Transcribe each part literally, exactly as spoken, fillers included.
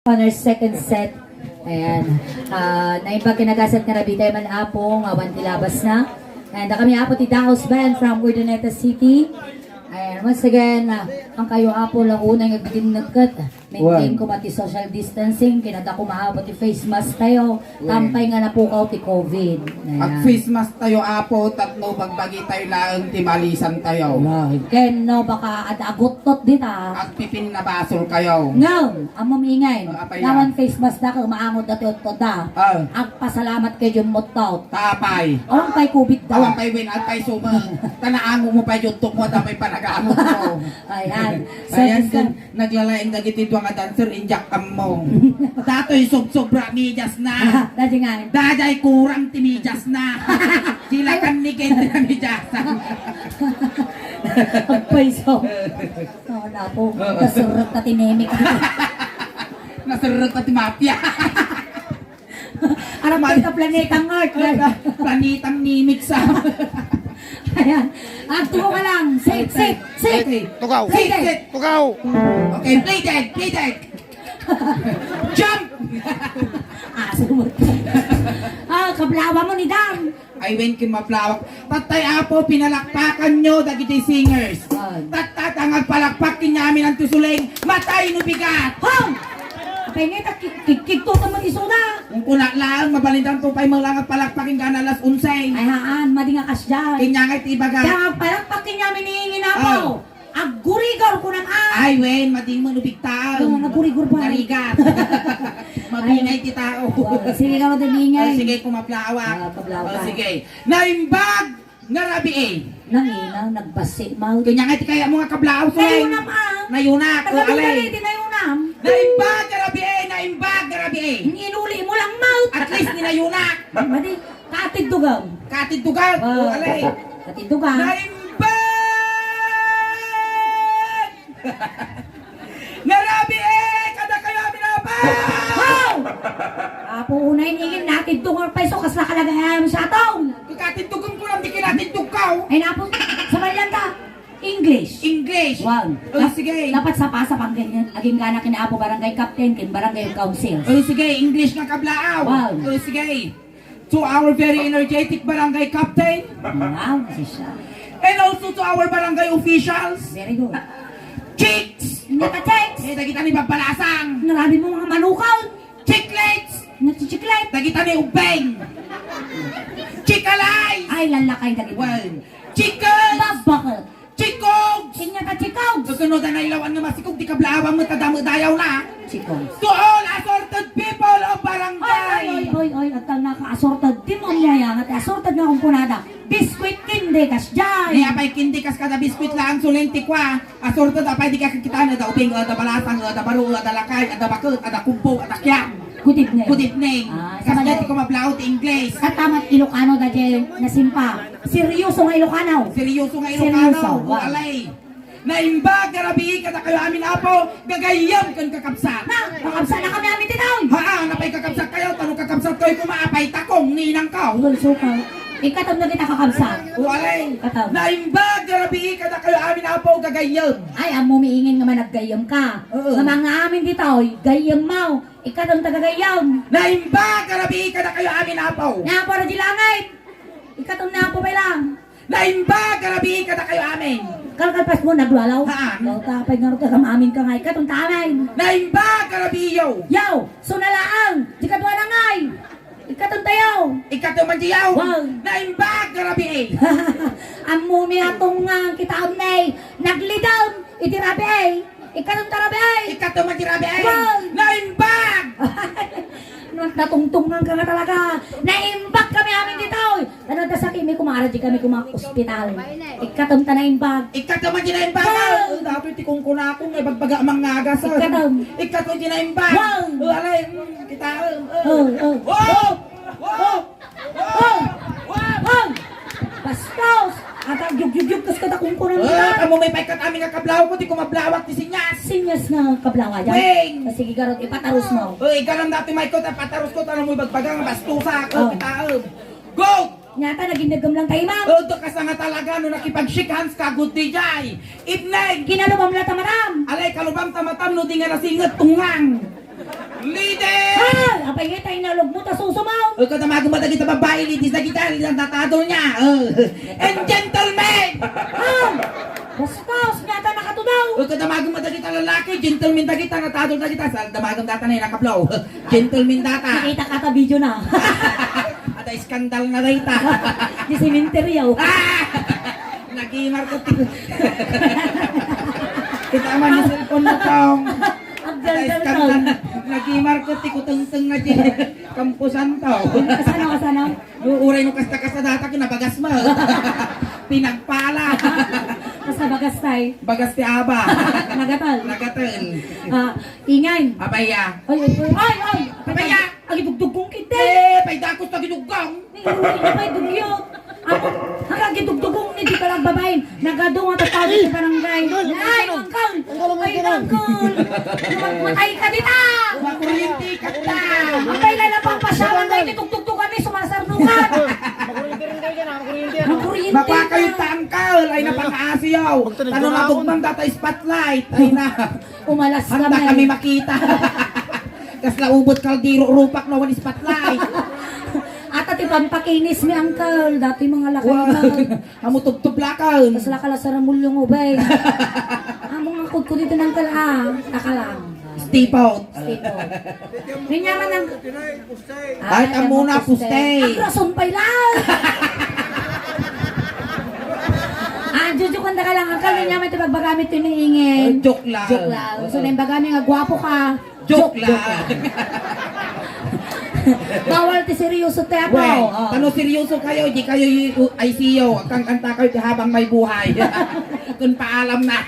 On our second set. Ayan. Ah, naimbag kinagasat nga rabii tayo man, Apo, nga awan ti labas na. And kami, Apo, ti Daos Band from Urdaneta City. Ayan, once again, ah, ang kayo, Apo, la unay nga agdinneket. Maintain Wan. Koma ti social distancing, kinada koma, Apo, ti face mask tayo. Wan. Tampay nga napukaw ti covid. Ayan. Ag face mask tayo, Apo, tapno bagbagi tayo laeng ti malisan tayo. Wow. Ken no, baka ad-, aguttot dita. Agpipinnabasolkayo. Ngem, ammo maingay. Ah, apay Naman yan? Face mask da, kung maangot da ti uttot da. Ah. Agpasalamat kay Jun Muttot. Ta apay? Awan pay covid da. Awan pay win, agpay sumeng. Ta naango mo pay judtok mo, ta pay panagangot mo. Ayan. So, Ayan, this so, one- Naglalaing dagiti dua nga dancer, injak ammo. Datoy sobsobra medias na. Dadi nga. Daday kurang ti medias na. Silakan ni Kendra medias. Agpayso. Oh, napo. Oo. Nasurot na tinimik. Nasurot na ti mafia. Arap Ma- ka planetang Earth, Ay, right? Planetang Nimik sa. Ayan. Agtuo ka lang. Sit, sit, sit. Okay. Tugaw. Sit, sit. Tugaw. Okay, play dead, play dead. Jump! Aso mo. Ah, kablawa mo ni Dan. Ay, wen kin maplawak. Tattay, Apo, pinalakpakan nyo dagiti singers. Ay. Tatta, ta nga agpalakpak ken ni amin anto suling, matay no bigat. Hom! Apay nga, ta ki-, ki-, kigtutan mo ti suda. Kung kuna laeng, mabalindan to pay mo lang agpalakpak ken gana alas onse. Ay, haan, madi nga kasdiay. Kanya nga iti ibaga. Kaya agpalakpak ken ni amin ni Ingin, Apo. Ay. Aggurigor, kunam, ah. Ay, wen, mading mo nubigtaan. Oo, naggurigor ba? Narigat. Mabingay Ay. Ti tao. Wow. Sige ka, madingay. Ay, sige, kumaplawa. Ah, kablawa. Oh, sige. Naimbag nga rabii. Nangina, nagbasi, mal. Kanya nga, ti kaya mo nga kablaaw, Soy. Nayunam, ah. Nayunak, oh, Tagalog alay. Dali, di nayunam. Naimbag nga rabii, naimbag nga rabii. Inuli mo lang, mal. At least, ni nayunak. Madi. Katiddugam. Katiddugam. Ah, oh, alay. Katiddugam. Naimbag nga rabii, eh, kadakayo amin, Apo! Wow! Apo, unay ni Ingin, natiddugan pay so, kasla kalagayam sa atong. Katiddugam ko lang, di kinatiddug ka, oh. Ay, napo, sa Maryland ka. English. English. Wow. Oh, Dap-, sige. Dapat sa pasa pang ganyan. Aging gana kin Apo Barangay Captain, kin Barangay Council. Oh, sige. English nga kablaaw. Wow. Oh, sige. To our very energetic barangay captain. Wow, si siya. And also to our barangay officials. Very good. Chicks! Naka-chicks! Eh, dagita ni Babalasang. Narabi mo mga manukaw. Chicklets! Nati-chiclet! Dagita ni Ubeng. Chikalay! Ay, lalakay dagita. Well, chickens! Babakot! Chikogs! Inya ta chikogs! Kano da nailawan nga masikog, di kablaawan mo, tadamo dayaw na. Chikogs. To all assorted people of barangay! Oy, oy, oy, oy, agtal na ka assorted. Di mo mo yan, ati assorted nga kung kunada. Biscuit candy kas dyan! Ni apay candy kas kada biscuit lang, suling tikwa. Assorted, apay di ka kakita na, ada ubing, ada balasang, ada baro, ada lakay, ada bakit, ada kubo, ada kiyam. Good evening. Good evening. Ah, Kas sabagay. Dati ko mablao ti English. Katamat Ilocano da dyan, nasimpa. Seryoso nga Ilocano. Seryoso nga Ilocano. Seryoso, wow. Walay. Naimbag nga rabii kadakayo amin, Apo, gagayyem ken kakabsat. Na, kakabsat na kami amin ti taon. Haan, apay kakabsat kayo, tano kakabsat kayo, kumaapay takong, ninang ka. Well, so ka. Ikatam na kita kakabsat. Walay. Ikatam. Naimbag nga rabii kadakayo amin, Apo, gagayyem. Ay, ammo miingin nga managgayyem ka. Oo. Nga mga amin ditoy, gayyem mo. Ikatam tagagayyem. Naimbag nga rabii kadakayo amin, Apo. Nga Apo na di langit. Ikatam na Apo pay lang. Naimbag nga rabii kadakayo amin. Kalkalpas mo, naglalaw. Haan. Daw tapay nga rutaram amin ka nga, ikatam ta amin. Naimbag nga rabii yo. Yaw, sunalaang, di ka tuwa na ngay. Ikatam tayo. Ikatam man diyaw. Wow. Naimbag nga rabii. Ammo mi atong nga kita amnay. Naglidam. Iti rabii. Ikatam ta rabii. Ikatam man ti rabii. Wow. Naimbag. Natungtungan ka nga talaga. Naimbag kami amin ditoy. Ano ta sa kimi kumara di kami kuma ospital. Ikatam ta naimbag. Ikatam man ti naimbag. Wow. Ay, datoy ti kungkunakong nga ibagbaga amang ngagas. Ikatam. Ikatam ti naimbag. Wow. Oh, alay. Mm, kita. Oh, oh. Oh, oh. Oh! Oh! Bastos! Ata gyugyugyug kas kada kungkunan Ah, nila. Kamo may paikat amin nga kablaw ko, di ko mablawak ti sinyas. Sinyas nga kablawa dyan. Weng! Ah, sige, garot, ipatarus mo. Uy, ganun dati may ko, patarus ko, tanong mo ibagbaga nga bastusa, Oh. Kapitaem. Go! Nyata, nagindagam lang tayo, ma'am. Oh, to kasa nga talaga, no nakipag-shake hands ka, good day, jay. Evening! Kinalubam lang tamaram. Alay, kalubam tamatam, no di nga nasinget, tungang. Ladies! Ah! Apay nga tayo nalog mo, ta susumaw. O, kadamagem dagita babai, ladies, dagita, natadol niya. O. And gentlemen! Ah! Bastos, nga ta nakatudaw. O, kadamagem dagita lalaki, gentlemen dagita, natadol dagita, sa damagem data na yung nakablaw. Gentlemen data. Nakita ka ta video na. Ada iskandal na dayta. Di sementeryo. Ah! Nagimar ko ti-, kita man yung cellphone mo, Tong. Agdaldal, Tong. Nagimar ko ti kutengteng na di kampusan, Tong. Kasano, kasano? Uray no kasta-kasta data, kinabagas mo. Pinagpala. Basta bagas tay. Bagas ti aba. Nagatal. Nagatal. Ah, ingay. Apay ya. Oy, oy, oy, oy. Apay ya. Agidugdugong kiti. Eh, pay dakes ta gidugdugong. Ni, uy, apay dugyo. Ako, agidugdugong ni di ka lang babae. Nagadu nga tattao di barangay. Ay, uncle! Ay, uncle! Matay ka dita! Makuryente ka ta! Matay na lang pang pasyawan na itugtugtugan ni sumasarnukan! Makuryente rin kayo dyan, ha? Makuryente yan, ha? Makuryente Mapakayo ka. Ta, uncle! Ay, napakaasiyaw! Magtanong-tanong. Tano na dugman data spotlight! Ay na! Umalas Handa kami. Kami makita! Kasla ubot kaldero rupak na one spotlight! Ata ti pampakinis mi, uncle! Dati mga lakay Wow. na. Amo tubtub lakay. Kasla ka la saramulyo nga ubay. Amo nga kudkod iti nangkal, ah. Taka lang. Stay put. Stay put. Nanyaman ang Ay, amo na, puste. Ang rason pay lang. Ah, joke-joke ka lang, uncle. Nanyaman ti pagbagami ti maingin. Oh, joke lang. Joke lang. So, nang bagami nga gwapo ka. Joke lang. Bawal ti seryoso ti apo. Well, oh. Tano seryoso kayo, di kayo y-, I C U. Agkankanta kayo ti habang may buhay. Kun paalam na.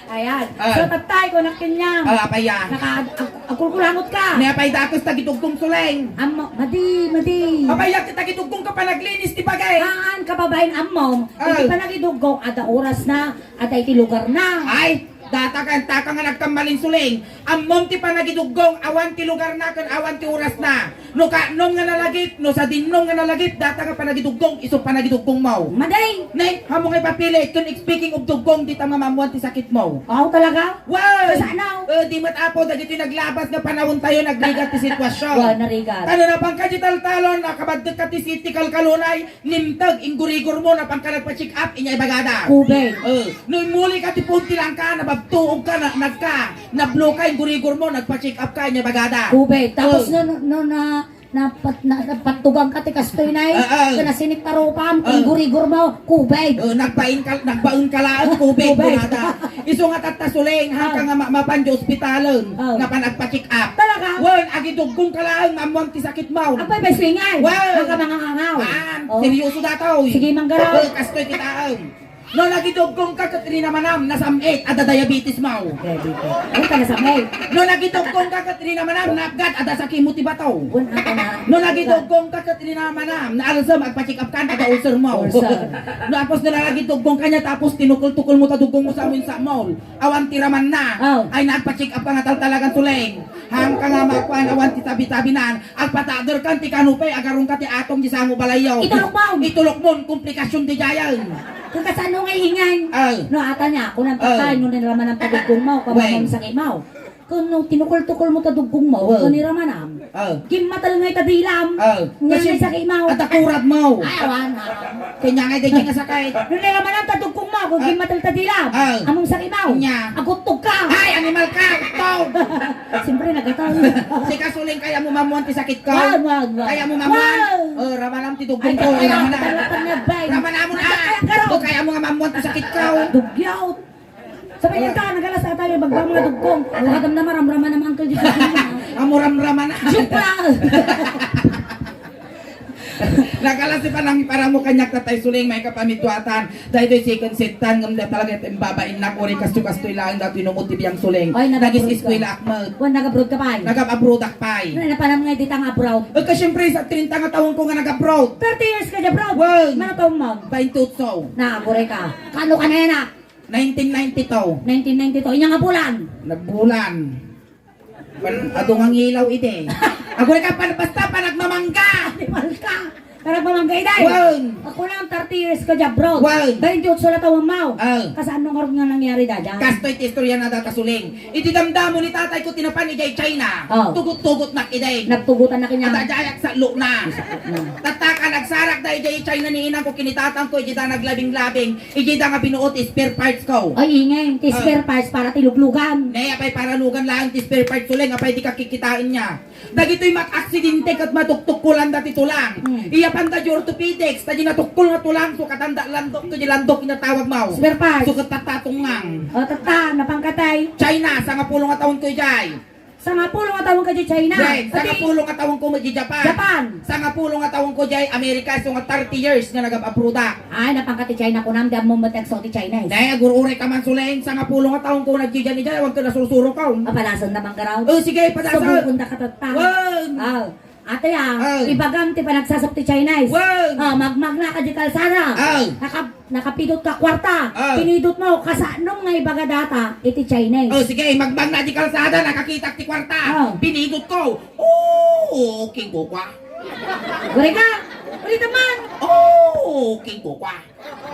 Ayan. Ah. So, tatay ko, nakinyam. Ah, apay ya. Naka-, ag-, agkulkulangot ka. Ne, apay dakes ta gidugdong suleng. Ammo, madi, madi. Apay ya, kita gidugdong ka panaglinis ti bagay. Haan, kababain, ammom. Ah. Iti panagidugdong, ada oras na, ada iti lugar na. Ay, Data ken taka nga nagkammalin suleng. Ammom ti panagidugdong, awan ti lugarna ken awan ti orasna. No kaannom nga nalagip, no sadinnom nga nalagip, data nga panagidugdong, isu panagidugdongmo. Madi! Ne, amo nga ipapilit, ken speaking of dugdong, dita nga maammoan ti sakitmo. Aw, talaga? Wow! Kasano? Eh, di met apo, dagitoy naglabas nga panahon tayo, nagrigat ti sitwasyon. Wow, narigat. Tano na pang kaditaltalon, nakabaddek ka ti siti kalkalunay, Nimteg, inggurigurmo, napanka nagpa-check up, inya ibagada. Kubay. Eh, no immuli ka ti puon ti langka, nababtuog ka, na, nagka, nablo ka, inggurigurmo, nagpa-check up ka, inya ibagada. Kubay. Tapos Eh. no, no, no, na, napat-, na, napattugan ka ti kastoy na eh. Eh, eh. Kena sinik ta rupam, Eh. inggurigurmo, kubay. Eh, nagbain ka, nagbain ka laeng, kubay, Kubay. kunada. Isu nga tatta suleng, hangka Ah. nga ma-, mapan di ospitalen, Ah. nga pan agpa-check up. Talaga? Wen, agidugdong ka laeng, maammoan ti sakitmo. Agpaypay swingan. Wen. Hangka mangangangaw. Haan, Oh. seryoso datoy. Sige, manggaraw. Eh, kastoy ti taem. No nagidugdong ka ket rinamanam, nasam-it, adda diabetesmo. Diabetes. Ay, taga samay. No nagidugdong ka ket rinamanam, naapgat, adda sakitmo ti bato. Wen, hangka na. No nagidugdong ka ket rinamanam, naalsem, agpa-check up kan, adda ulcermo. Ulcer. No, tapos no nagidugdong ka niya, tapos tinukel-tukelmo ta dugdongmo sa amin sa mall. Awan ti ramanna. Oh. Ay, nagpa-check up ka nga taltalagan suleng. Hangka nga makuan, awan ti tabi-tabinan. Agpatader kan ti kanupay, agarong ka ti atong di sango balayyo. Itulokmon. Itulokmon, komplikasyon di jayan. Kung kasano nga ihingan? Oh. No, ata niya, kung ang Oh. tatay, no, niramanan ta dugdongmo, Wen. kamamam sa kimaw. Kung no, tinukultukulmo ta dugdongmo, Oh. kung niramanam. Oh. Gimmatel ngay ta dilam. Oh. Nga Kasi, may sakit mo. At akurad mo. Ay, awan, ah. Kanya nga, di nga sakit. Nung nila manang tatugkong mo, kung Ah. gimmatel ta dilam. Ah. Among sakit mo. Nya. Agutog ka. Ay, animal ka. Utog. Siyempre, nagataw. Si kasuling kaya mo mamuan ti sakit ko. Wag, wag, wag. Kaya mo mamuan. Wag. Oh, ramalam ti dugong Ay, ko. kaya Ramalam. talaga nga, bay. Ramalam mo na. Ay, kaya, karo. Oh, kaya mo nga mamuan ti sakit ko. Dugyaw. Sabi niya, "Ta, nagalas ata yung bagba mga dugkong." Wala. Alam na maramraman naman, Uncle, dito. Amo ramraman na. Joke lang. Nagalas ti panang para mo kanyak tatay suling may kapamituatan. Dahil do'y second set tan, ngam da talaga yung babain na kuri kasto-kasto ilang dati nung mo ti biyang suling. Ay, nag-abroad ka. Nagis-eskwela akmat. Wan, nag-abroad ka pa, eh. Nag-abroad ak pa, eh. Ano, napanam nga di tang abroad? Eh, ka, siyempre, sa treinta nga taon ko nga nag-abroad. Thirty years ka di abroad? Wan. Mana taon mo? Bainti otso. Na, kuri ka. Kano ka na yan, ah? Nineteen ninety-two. Nineteen ninety-two. Inya nga bulan? Nagbulan. Pan-, adu nga ngilaw iti. Aguray ka pan-, basta panagmamangga! Animal ka! Karagmamangga iday. Wen. Ako lang thirty years ka di abroad. Wen. Baintiotso la tawen mo. Ah. Kasano ngarud nga nangyari dayta? Kastoy ti istorya na dayta, Suling. Iti damdamo ni tatay ko ti napan idiay China. Oh. Tugot-tugot nak iday. Nagtugotan na kanya. At adayat sa lo na. Isa na. Tattaka nagsarak da idiay China ni inang ko ken ni tatang ko, idiay da naglabing-labing. Idiay da nga binuot ti spare parts ko. Ay, ingay. Ti Ah. spare parts para ti luglugan. Ne, apay para lugan lang ti spare parts, Suling. Apay di ka kikitaen niya. Dagitoy mak-aksidente ket matuktukkolanda ti tulang. Hmm. Iyapanda di orthopedics, ta di natukkol nga tulang, sukatanda landok, to di landok inatawag mo. Spare parts. Sukat tatatunggang. O, tatta, napangkatay. China, sangapulo nga tawen ko idiay. Sangapulo nga tawen ka di China. Then, Ati- sangapulo nga tawen ko idiay Japan. Japan. Sangapulo nga tawen ko idiay Amerika, isu nga thirty years nga nagab-abroad ak. Ay, napangka ti China kunam, di ammo met ti agsao ti Chinese. Nay, agur-uray ka man, Suling, sangapulo nga taon ko nagdidian idiay, awan ka nasursuro ka. Apalasen na man garaw. O, sige, padasan. Subukon da ka tatta. Wen. Ah, ate, ah, Ay. ibagam ti panagsasao ti Chinese. Wen. Ah, magmagna ka di kalsada. Ay. Naka-, nakapidot ka kwarta. Ay. Pinidot mo, kasano nga ibaga dayta iti Chinese? O, sige, magmagna di kalsada, nakakitak ti kwarta. Ah. Pinidot ko. Oh, okay, kokwa. Gure ka? Ulit naman. Oh, okay, kokwa.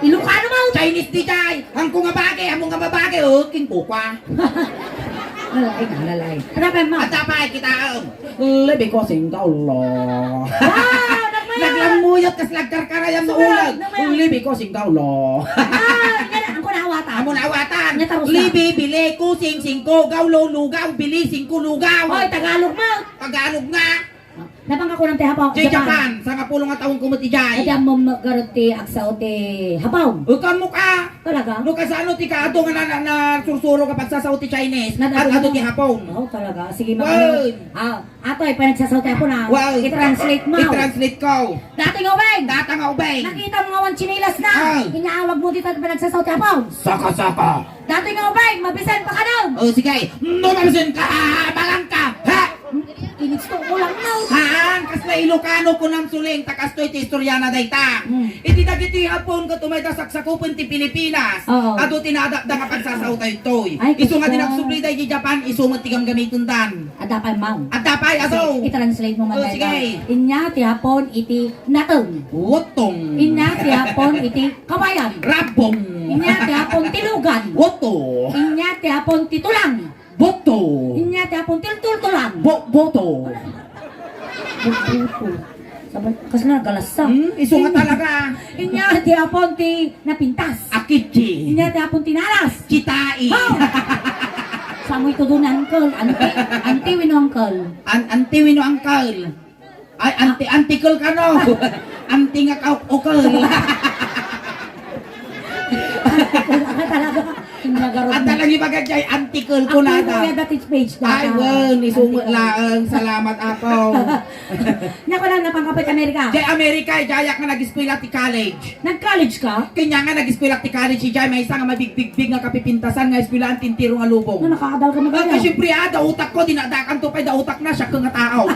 Ilocano mo? Chinese diay. Hangko nga bage, amo nga mabage, o, king kukwa. Lalaki ka, lalaki. Ano pa mo? At apay, kitaem. Libi ko singgawlo. Wow! Nagmayaw! Naglamuyot kas lagkarkarayam na Sumunod, ulag. Nagmayaw! Libi ko singgawlo. Ah, yan, ang kunawatan. Amo na awatan. Nga tarus na. Libi, bili, kusing, singko, gawlo, lugaw, bili, singko, lugaw. Hoy, Tagalog mo! Tagalog nga. Napangka kunam ti Hapaw-, Jay Japan. Japan, sangapulo nga taon ko met idiay. Adi ammom garud ti agsao ti Hapaw. Ukan mo ka. Talaga? No kasano ti kaado nga na, na, na sursuro ka pagsasao ti Chinese, Nadado at ado mo? Ti Hapon. Oh, talaga. Sige, Wen. Makano. Ah, atoy, panagsasao ti Hapon, ah. Wen. I-translate mo. I-translate ko. Dati nga ubeng. Data nga ubeng. Nakita mo nga awan tsinelas na. Ah. Inaawag mo dita panagsasao ti Hapon. Saka-saka. Dati nga ubay, mabisen pa ka daw. O, sige. No, mabisen ka, balang ka. Ha? Initsto ko lang, no? Haan, kasla Ilocano kunam Suling, ta kastoy ti istorya na dayta. Hmm. Iti dagiti Hapon ket umayda saksakupen ti Pilipinas. Oo. Adu ti nadakda nga pagsasao daytoy. Ay, isu nga di kasla. Nagsubli daydi Japan, isu met ti gamgamitendan. Adda pay, ma'am. Adda pay, adu. Sige, i-translate mo man. O, sige. Inya ti Hapon iti nateng. Wotong. Inya ti Hapon iti kawayan. Rabong. Inya ti Hapon ti lugan. Boto. Inya ti Hapon ti tulang. Boto. Inya ti Hapon ti tultulang. Bo-, boto. Bo-, boto. Sabay, kasla naggalasa. Hmm, isu nga talaga. Inya ti Hapon ti napintas. Akichi. Inya ti Hapon ti nalas. Chitai. Oh! Samoy tudo ni uncle. Auntie, auntie wenno uncle. An-, auntie wenno uncle. Ay, anti-, antikol kano? Anti nga kauk-ukol. Talaga. Ang nagaroon. At talaga ibaga jay, antikol ko na Ang ta. Kuya, that is page na. Ay, wen, isumo Antikol. Laeng. Salamat, apo. Naku, na, napangkapit Amerika. Jay Amerika, jay ak nga nag-eskwela ti college. Nag-college ka? Kanya nga nag-eskwela ti college, jay, maysa nga mabigbigbig nga kapipintasan nga eskwelahan ti entero nga lubong. Na, nakaadal ka na Ah, kaya? Siyempre, ah, dautak ko, dinadakan to pay dautak na, siya nga tao.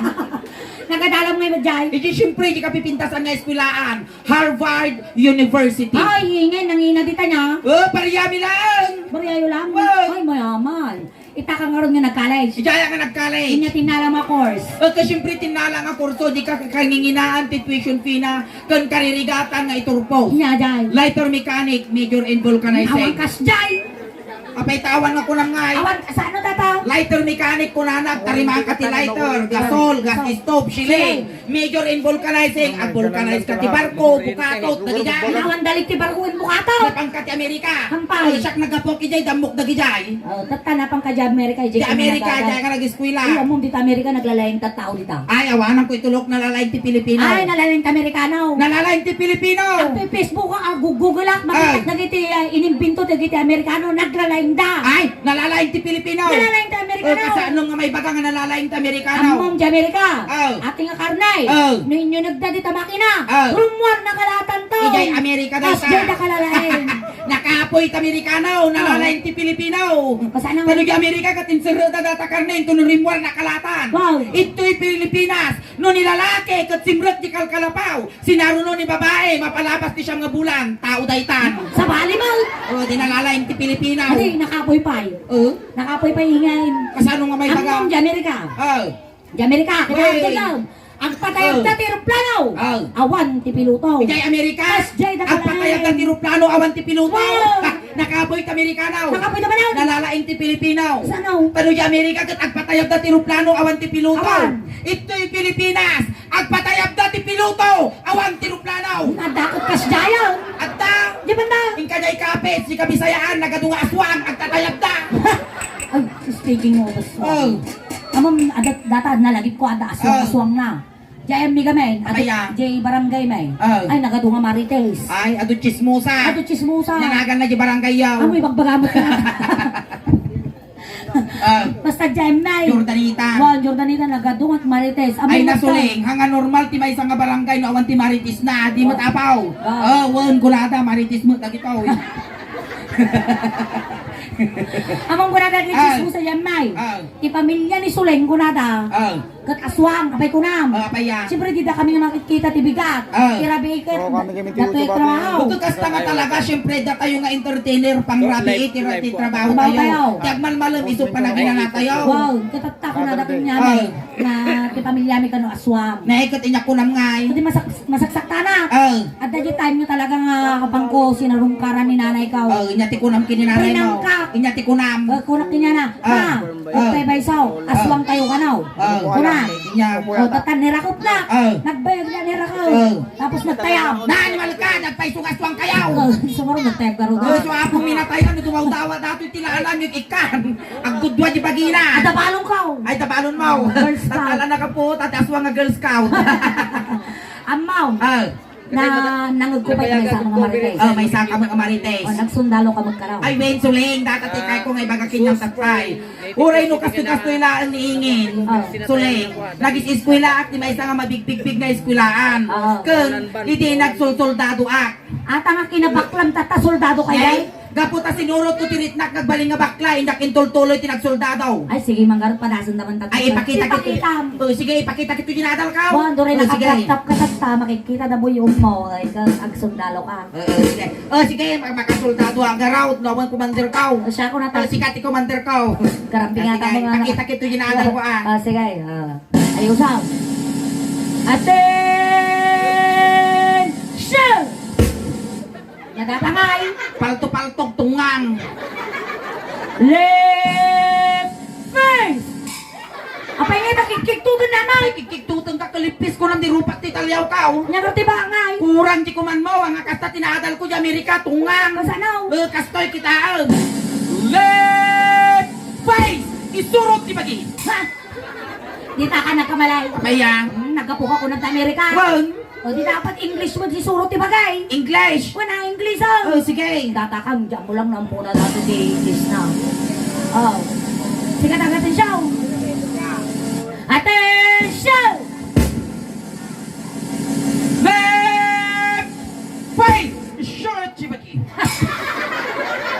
Nagadalam nga iba, jay? Iti, siyempre, di kapipintasan nga eskwelahan, Harvard University. Ay, ingay, nangina di ta niya. Oh, pariami lang. Bariyayo lang. Wow. Ay, mayaman. Ita ka nga ron nga nag-college. Ijaya nga nag-college. Inya tinala nga course. Ito, siyempre, tinala nga kurso, di ka kaninginaan ti tuition fee na, kan karirigatan nga iturpo. Inya, jay. Lighter mechanic, major in vulcanizing. Awan kas, jay. Apay, tawan nga kunam nga, eh. Awan, sa ano, tata? Lighter mechanic, kunana, tarimaan ka ti lighter, gasol, gas stove, shilling. Shilling. Major in vulcanizing, ag-vulcanize ka ti barko, bukatot, dagijay. Awan dalit ti barko ken bukatot. Napangka ti Amerika. Hampay. Ay, siak naggapuak ijay, dammok dagijay. Oh, tatta napangka di Amerika, ijay. Ti Amerika, ijay ka nag-eskwela. Ay, ammom dita Amerika, naglalaing tattao dita. Ay, awanan ko itulok, nalalaing ti Pilipino. Ay, nalalaing ti Amerikano. Nalalaing ti Pilipino. Ag-Facebook ka, ag-Google ak, makita dagiti, ah, inimbento dagiti Amerikano, naglalaing da. Ay, nalalaing ti Pilipino. Nalalaing ti Amerikano. Oh, kasano nga maibaga nga nalalaing ti Amerikano? Ammom di Amerika. Oh. Ati nga karne. Oh. No inyo nagda dita makina. Oh. Rummuar na kalatan to. Ijay Amerika dayta. Kasjay da kalalaing. Nakapoy ti Amerikano, nalalaing ti Pilipino. Kasano nga Kano di Amerika, katinserre da data karne, ito no rimmuar na kalatan. Wow. Ito'y Pilipinas. No ni lalaki, ket simrek di kalkalapaw. Sinaruno ni babae, mapalabas ti siam nga bulan, tao daytan. Sabali mo? O, di nalalaing ti Pilipino. Adi, nakapoy pay. O? Nakapoy pay ingay. Kasano nga maibaga? Ammom di Amerika. O. Di Amerika, Uy. Kaya di ka. Agpatayabda ti eroplano. Ah. Awan ti piloto. Idiay Amerika, agpatayabda ti eroplano, awan ti piloto. Wow. Nakabuy ti Amerikano. Nakabuy ti Amerikano. Nalalaing ti Pilipino. Saan? Tano di Amerika ket agpatayabda ti eroplano, awan ti piloto. Awan. Itoy Pilipinas, agpatayabda ti piloto, awan ti eroplano. Adda ket kasdiay. Adda. Di banda. Inka diay kapis, di Kabisayaan, nagadu nga aswang, agtatayabda. Ay, speaking of aswang. Oh. Amam, adda, data, nalagip ko, adda aswang, oh, aswang na. Diay amiga mi, adu, apay a? Diay barangay mi. Oh. Ay, nagadu nga marites. Ay, adu tsismosa. Adu tsismosa. Nanagan na di barangay yaw. Amo, ibagbaga mo ka. Ah. Basta diay mi. Jordanita. Wan, Jordanita, nagadu nga marites. Amo, ay, basta nasuling, hanga normal ti maysa nga barangay no awan ti marites na, di matapaw. Ah. Ah, wan, kunada, marites mo, dagito, eh. Among kunada, ah, tsismosa diay mi. Ah. Ti pamilya ni Suling, kunada. Ah. Ket aswang, apay kunam. Ah, apay a? Siyempre, dida kami nga makitkita ti bigat. Ah. Ti rabii ket, oh, kami, kami ti datoy YouTube, trabaho. Ket kasta nga talaga, siyempre, datayo nga entertainer, pang rabii, ti, ti trabaho tayo. Trabaho tayo. Ti agmalmalem, isu panaginana tayo. Wow, ket tatta kunada ken ni amay, ah, nga ti pamilya mi kano aswang. Nay, ket inya kunam ngay. Ket di masak-, masaksaktanak. Ah. Adda di time nga talaga nga kabangko sinarungkaran ni nanay ko. Ah, inya ti kunam ken ni nanay mo. Pinangkak. Inya ti kunam. Ah, kunak ken ni nanay. Ah. Ah, okay, baysaw. Aswang tayo kano. Ah. Kuna. Inya. O, tatan ni Rakop na. Ah. Nagbayag na ni Rakop. Ah. Tapos nagtayab. Na, animal ka, nagpayso nga aswang kayaw. Oh, sumaro nagtayab ka ron. Oh, so, apo minatayan, no, tumaw-tawa, datoy ti laalan, yung ikan. Aggudua di bagina. Ada balon ka, oh. Ay, tabalon mo. Girl Scout. Tatala na ka po, tati aswang nga Girl Scout. Amaw. Ah. Na, nangagkupay ka maysa nga marites. Oh, maysa ka nga marites. Oh, nagsundalo ka magkaraw. Ay, wen, Suling, data ti kay ko nga ibaga ken ni tatay. Uray no kastoy-kastoy laeng ni Ingin. Oh. Suling, nagis-eskwelaak ti maysa nga mabigbigbig nga eskwelaan. Oh. Ken, idi nagsulsoldadoak. Ata nga kinabaklam tatta, soldado kayo? Ay, gapu ta sinurot ko ti ritnak nga agbalin nga bakla, indak intultuloy ti nagsoldado. Ay, sige, manggarot padasen naman tatta. Ay, ipakita kit-, ipakitam. Oh, sige, ipakita kit ti nadal ka. Bon, duray, oh, sige, nakagaptap ka tatta, makikita da buyom mo, ay, ka, agsundalo ka. Oo, sige. Oh, sige, ma-, makasoldado ang garaw, no, ang commander ka. Oh, siya ko na ta-, oh, sige, ti commander ka. Garampi nga. Sige, ta mo nga. Ipakita kit ti nadal ko, ah. Oh, sige, oh. Ayusaw. Attention! Nagatangay. Palto-paltog tungang. Left face! Apay nga, nakikigtutun na, Nay! Nakikigtutun ka, kalipis ko nang dirupat ti talyaw ka, oh. Nya, ti bangay. Kurang ti kuman mo, ang kasta ti naadal ko di Amerika, tungang. Kasano? Eh, kastoy kita, eh. Left face! Isurot ti bagi. Ha? Di ta ka nagkamalay. Apay a? Hmm, naggapu ka kunam ta Amerika. Wen. O, di dapat English mo, di suro ti bagay. English? Wen a, English, oh. Oh, sige. Data ka, diyan mo lang nampuna dati ti English na. Oh. Sige, taga attention. Attention! Left! Fight! Short, Chibaki!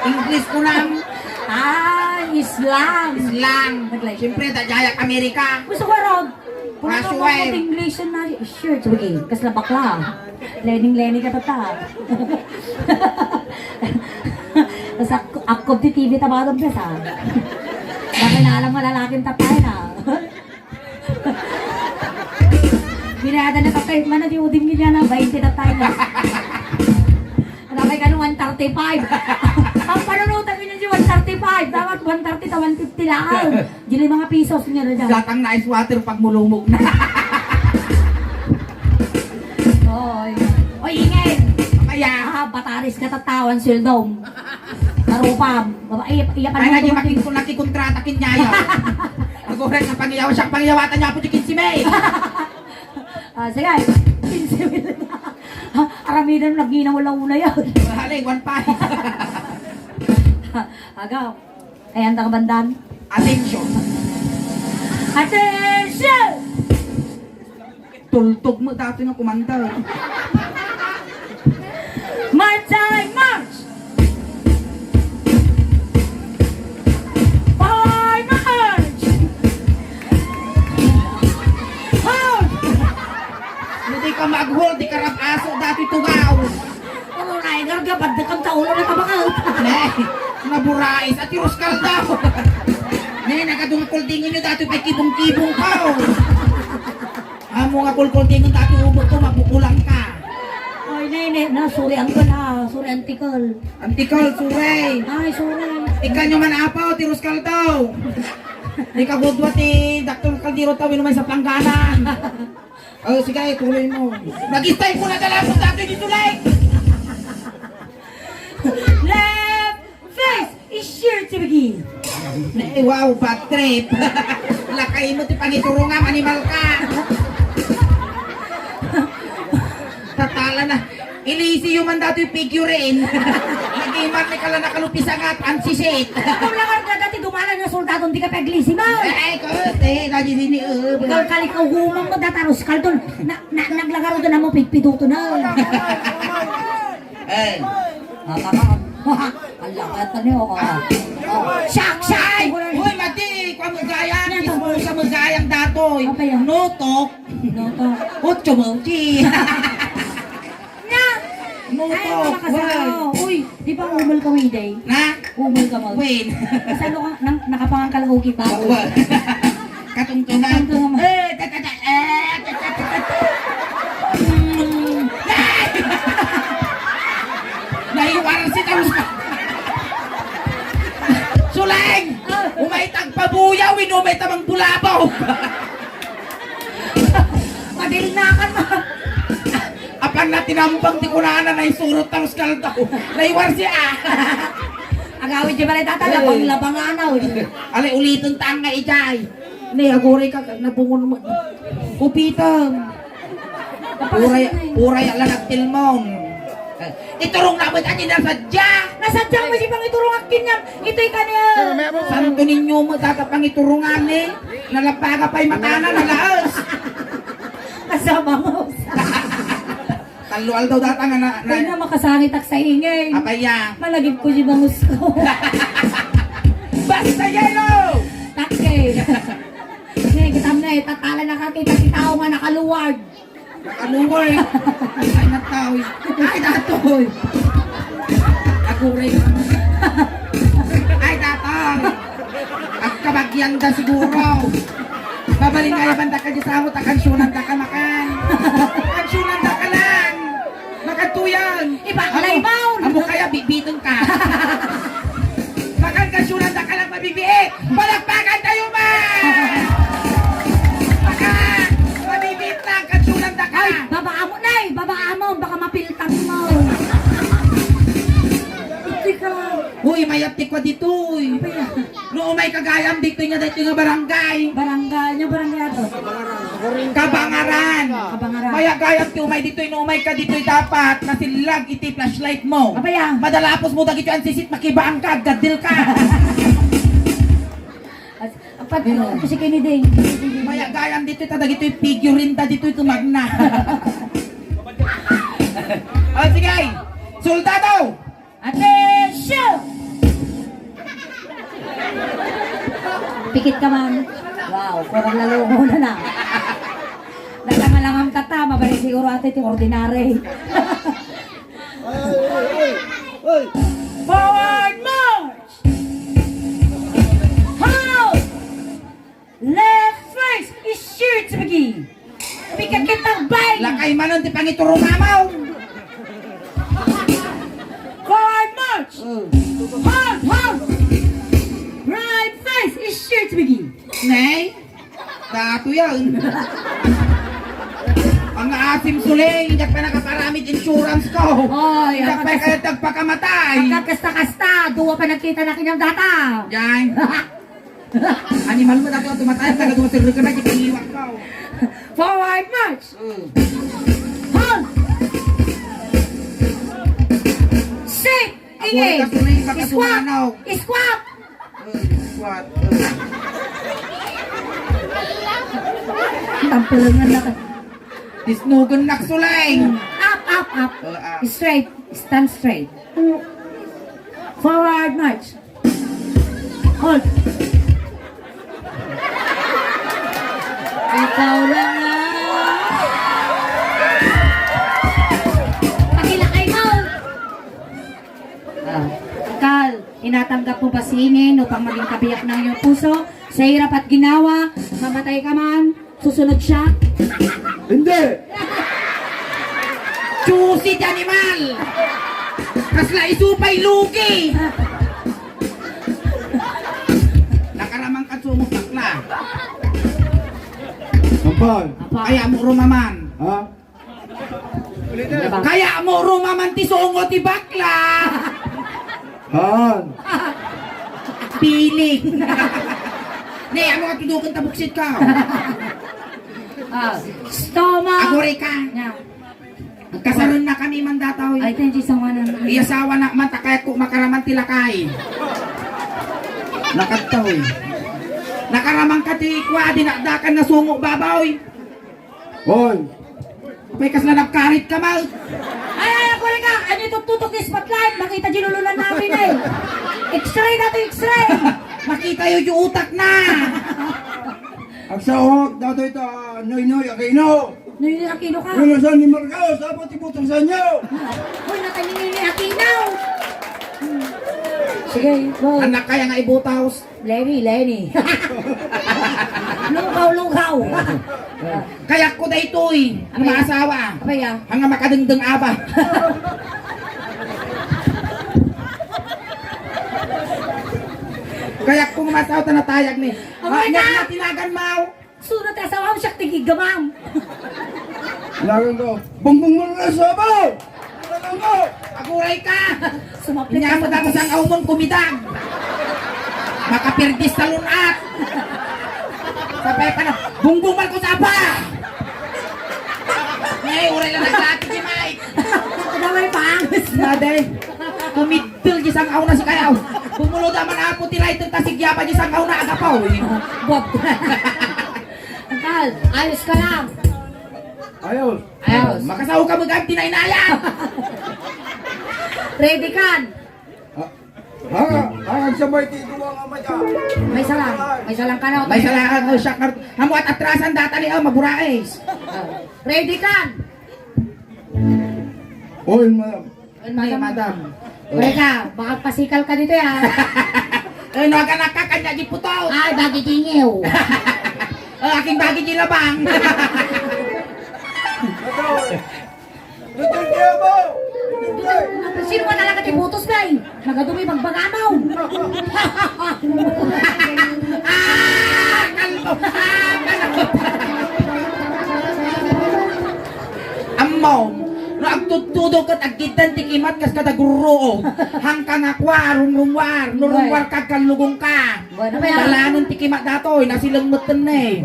English ko lang. Ah, Islam. Islam. Nag-like. Siyempre, da-, dayak Amerika. Gusto ko ron. Kung ano mo English na, sure, Chibaki. Kasla bakla. Lening-leni ka tata. Tapos ak-, akob ti T V tabagan ka sa. Bakit na alam mo lalaking tatay na? Binayadan na tatay, mana di udim niya na, bainte tatay na. Ano kay kano, one thirty-five? Ang panunutan niya di one thirty-five, dapat one thirty ta one fifty lang. Di na mga pisos niya na dyan. Datang na ice water pag mulumog na. Oy. Oy, ingay. Kaya? Ah, bataris ka tatawan, sweldo. Karupam. Baba, iya, iya pa. Ay, naman nagi tumating. Makin-, nakikontrata kin niya yun. Aguray nga pangiyaw, siyang pangiyawatan niya po di kinse mil. Ah, sige. Kinse mil. Ah, aramidan, nagnginaw wala una yan. Halay, one five. Agaw. Ay, anta ka bandan? Attention. Attention! Tultog mo dati nga commander. March time, march! Fire march! Hold! Hindi ka mag-hold, di ka rab-aso, dati tugaw. Ano na, eh, gargabad na kang taulo na tabakal. Ne, naburais, at yung Oscar daw. Ne, nagadungkol din yun, dati pa'y kibong-kibong ka, oh. Amo nga kulkultingon ta ti ubek ko, mapupulang ka. Ay, nene, na, sorry, uncle, ha. Sorry, antikol. Antikol, sorry. Ay, sorry. Ikanyo man, apo, ti Roscal daw. Di ka gudwa ti Doktor Caldero taw, inuman sa plangganan. Oh, sige, tuloy mo. Nag-style ko na talaga sa dati dito, like. Left face is sure to begin. Eh, wow, bad trip. Lakay mo ti pangiturungam, animal ka. Tatala na. Elysium man datoy figurine. Nagiman ni kala nakalupisangat, ansisit. Ako lang ang dati dumalan nga soldado, hindi ka pag-Elysium. Ay, ko, te, lagi din ni, uh, Ikaw, kalikawumang mo, dataros, kaldon. Na, na, naglagaro doon mo, pigpiduto na. Eh. Mama ka. Ang lakat na niyo, oh. Shak, shak! Ay! Uy, mati! Kuha mo gayam! Yan, Ismo sa magayam datoy! Apa yan? Notok! Notok! Ocho mochi! Nya! Notok! Ay, makasama! Uy, di ba umul ka mo, Iday? Na? Umul ka mo? Win! Saan ka, nang, nakapangan ka lang, okay pa? Katungtungan. Katungtungan mo. Eh, ta, ta, ta, eh, ta, ta, ta, ta. Mm. Naiwaran si Carlos. Suleng! Umay tagpabuyaw, inumay tamang bulabaw. Madilnakan mo. Apan na tinambang ti kunana, naisurot ang skaldaw. Naiwar siya. Agawid di ba na tata, labang-labang anaw. Ali, ulitin ta nga ijay. Ni, aguray ka, nabungon mo. Kupitan. Uray, uray, ala nagtilmon. Iturong na mo dyan, nasadya. Nasadya mo si pang iturong akin niya. Ito'y kanya. Santo ninyo mo, tata pang iturungan eh. Nalapaga pa'y matana, nalaas. Kasama mo. Tallo aldaw data nga na, na Ay na, makasangit ak sa ingay. Apaya. Malagip ko di bangus ko. Basta yelo! Takay. Ngayon, kita mo na eh, tatala na ka, kita, kita ako nga nakaluwag. Nakaluwag. Ay, nataw. Ay, datoy. Aguray. Ay, datoy. Agkabagian da siguro. Babalin nga yaban da ka di sa amo, ta kansyunan da ka makan. Kansyunan da ka lang. Makan tuyan. Iba, amo, laybaw. Amo kaya bibitin ka. Makan kansyunan da ka lang mabibiit. Palakpakan tayo man. Makan. Mabibiit lang, kansyunan da ka. Ay, baba amo, nay. Baba amo, baka mapiltang mo. Ikaw. Uy, mayat ti kwa ditoy. Apa yan? No umay ka gayam, ditoy nga, ditoy nga barangay. Barangay, nga barangay ato? Kabangaran. Kabangaran. Maya gayam ti umay ditoy, no umay ka ditoy dapat, nasillag iti flashlight mo. Apa yan? Madalapos mo dagito ang sisit, makibaan ka, gadil ka. As-, apat, ano, kasi kini ding. Maya gayam ditoy, ta dagitoy figurine ta ditoy, tumagna. O, sige. Soldado! Attention! Pikit ka man. Wow, kurang lalo muna na. Natangalangam tata, mabalik siguro ate ti ordinary. Forward march! Halt! Left face is sure to begin. Pikit kitang bay. Lakay manon ti pangiturumamaw. Forward march. Mm. Halt, halt. Right face is sure to begin. Nay, kato yan. Ang asim suling, hindi pa nakaparamit insurance ko. Oy, hindi pa kaya tagpakamatay. Ang kasta-kasta, duwa pa nagkita na kanyang data. Yan. Animal mo dati, tumatay, taga duwa sirri ka na, di paniwak ka, oh. Forward march! Mm. Halt! Sit! Ako, ingay! Kasulay, baka Squat! Squat! Mm, squat. Mm. Tampulangan na ka. Disnugan na, Suling! Up, up, up! Oh, up. Straight. Stand straight. Forward march! Hold. Ikaw lang, ah. Pakilakay mo. Ah, Kal, tinatanggap mo ba si Ingen upang maging kabiyak ng iyong puso? Sa hirap at ginawa, mamatay ka man, Susunod siya. Hindi! Juicy ti animal! Kasla isu pay lugi! Nakaramang ka sumubak na. Ampal. Apa? Kaya mo rumaman. Ha? Kaya mo rumaman ti sungo ti bakla. Han. Piling. Ne, amo nga tudukan ta buksit ka. Ah, stomach. Aguri ka. Nya. Kasarennakami man dataw. Ay, thank you sa wanan. Iyasawa na man, ta kayatko makaraman ti lakay. Nakadtaw. Nakaraman ka ti kua, dinakdakan nga sungo babaw. Hoy! Apay, kasla nagkarit ka, Mal? Ay, ay, ako rin ka! Ano itong tutok ni spotlight? Makita di lulunan namin eh! X-ray na to, X-ray! Makita yung, yung utak na! Agsaok, datoy ta, Noynoy Aquino! Noynoy Aquino ka? Ano sa ni Marcos? Dapat iputusan niyo! Uy, natanin ni Aquino! Sige, go! Anak kaya nga ibutaos. Lenny, Lenny. Lugaw, lugaw. Kayatko daytoy, ano, maasawa. Apay, ah? Hanga makadengdeng aba. Kayatko nga maasawa ta natayag ni. Apay, ah, na? Tinagan mo. Sunod a sawaw, siak ti gigamam. Lagang ko, bungbong mo na sa sabaw! Lagang ko! Aguray ka! Sumapit. Nya ka mo sa tapos ang aumon kumidag. Makapirdis sa lunat. Sabay pa na, bungbong man ko sa apa! Ngay, uray lang naglati si Mike. Damay pa, angis. Nade. Kumid- Dil di sang-aw na si kayaw. Bumulod a man apo ti lighter ta sigya pa di sang-aw na agapaw. Buwag. Antal, ayos ka lang. Ayos. Ayos. Makasao ka magam tinainayan. Ready kan? Ha? Ha? Ha? Ang sabay ti duwa nga mata. May salang. May salang ka na. May salang ka, oh, siak. Amo at atrasan data ni, oh, maburais. Oh. Ready kan? Oy, madam. Ay, madam. Madam. Uray ka, baka pasikal ka dito, ah. Eh, no, aga nakakanya di puto. Ay, bagi di ngiw. Eh, aking bagi di labang. Sino ba talaga ti putos, bay? Nagadumi, magbagamaw. Ah, kalbo. Ah, kalbo. Ammo, no agtudtudo ket aggiddan ti kimat kas kada gurruo. Hangka nga kua, rumrumwar, no rumwar ka, agkallugong ka. Bueno, kaya dalanen ti kimat datoy, nasileng metten ne.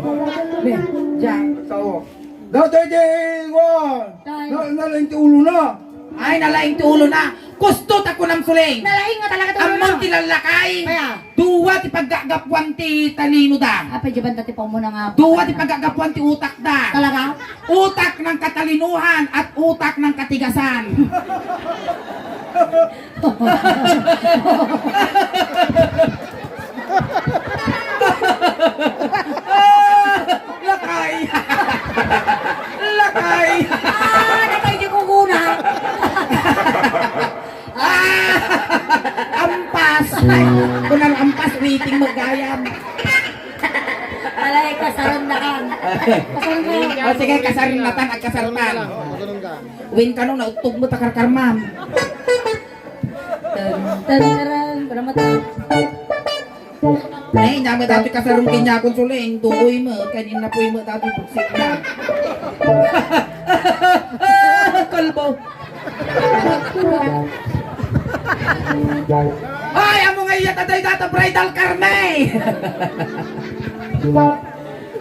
Be, diyan. Sao. Datoy ti, kua, na, nalaing ti ulo na. Ay, nalaing ti ulo na. Kusto ta kunam, Suling. Nalaing nga talaga ti ulo na. Ammon ti lallakay. Kaya? Dua ti paggagapuan ti talino da. Apay, di banda ti paumuna nga. Dua ti paggagapuan ti utak da. Talaga? Utak ng katalinuhan at utak ng katigasan. Lakay! Lakay! Ah, lakay di kukuna! Ah! Ampas! Ay, kunam ampas, waiting magayam. Alay, kasarundakan. Kasarundakan. O, sige, kasarundakan, agkasarundakan. Win ka nung nauttog mo, takarkarmam. Tan, tan, taran, para mata. Ay, nama dati kasarong kanya akong suling, tukoy mo, kanin na puy mo, dati buksik na. Kalbo. Ay, amo nga iya, tatay, data, bridal karne.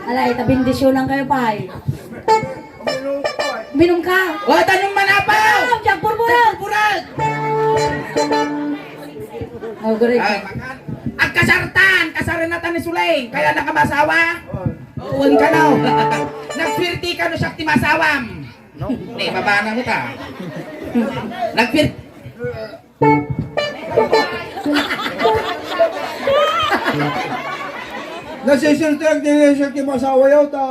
Alay, ta bendisyonan kayo, pay. Minum ka. O, tanong man, apo! Ah, diag burburag! Burburag! Oh, gari. Ah, makan. Agkasartan, kasartan na tan ni Suleng. Kaya nakamasawa? Uwan ka na. Nagswerte ka no siak ti masawam. No. Ni, mabana mo ta. Nagswerte. Nasisirtek ti, ti masawa yaw ta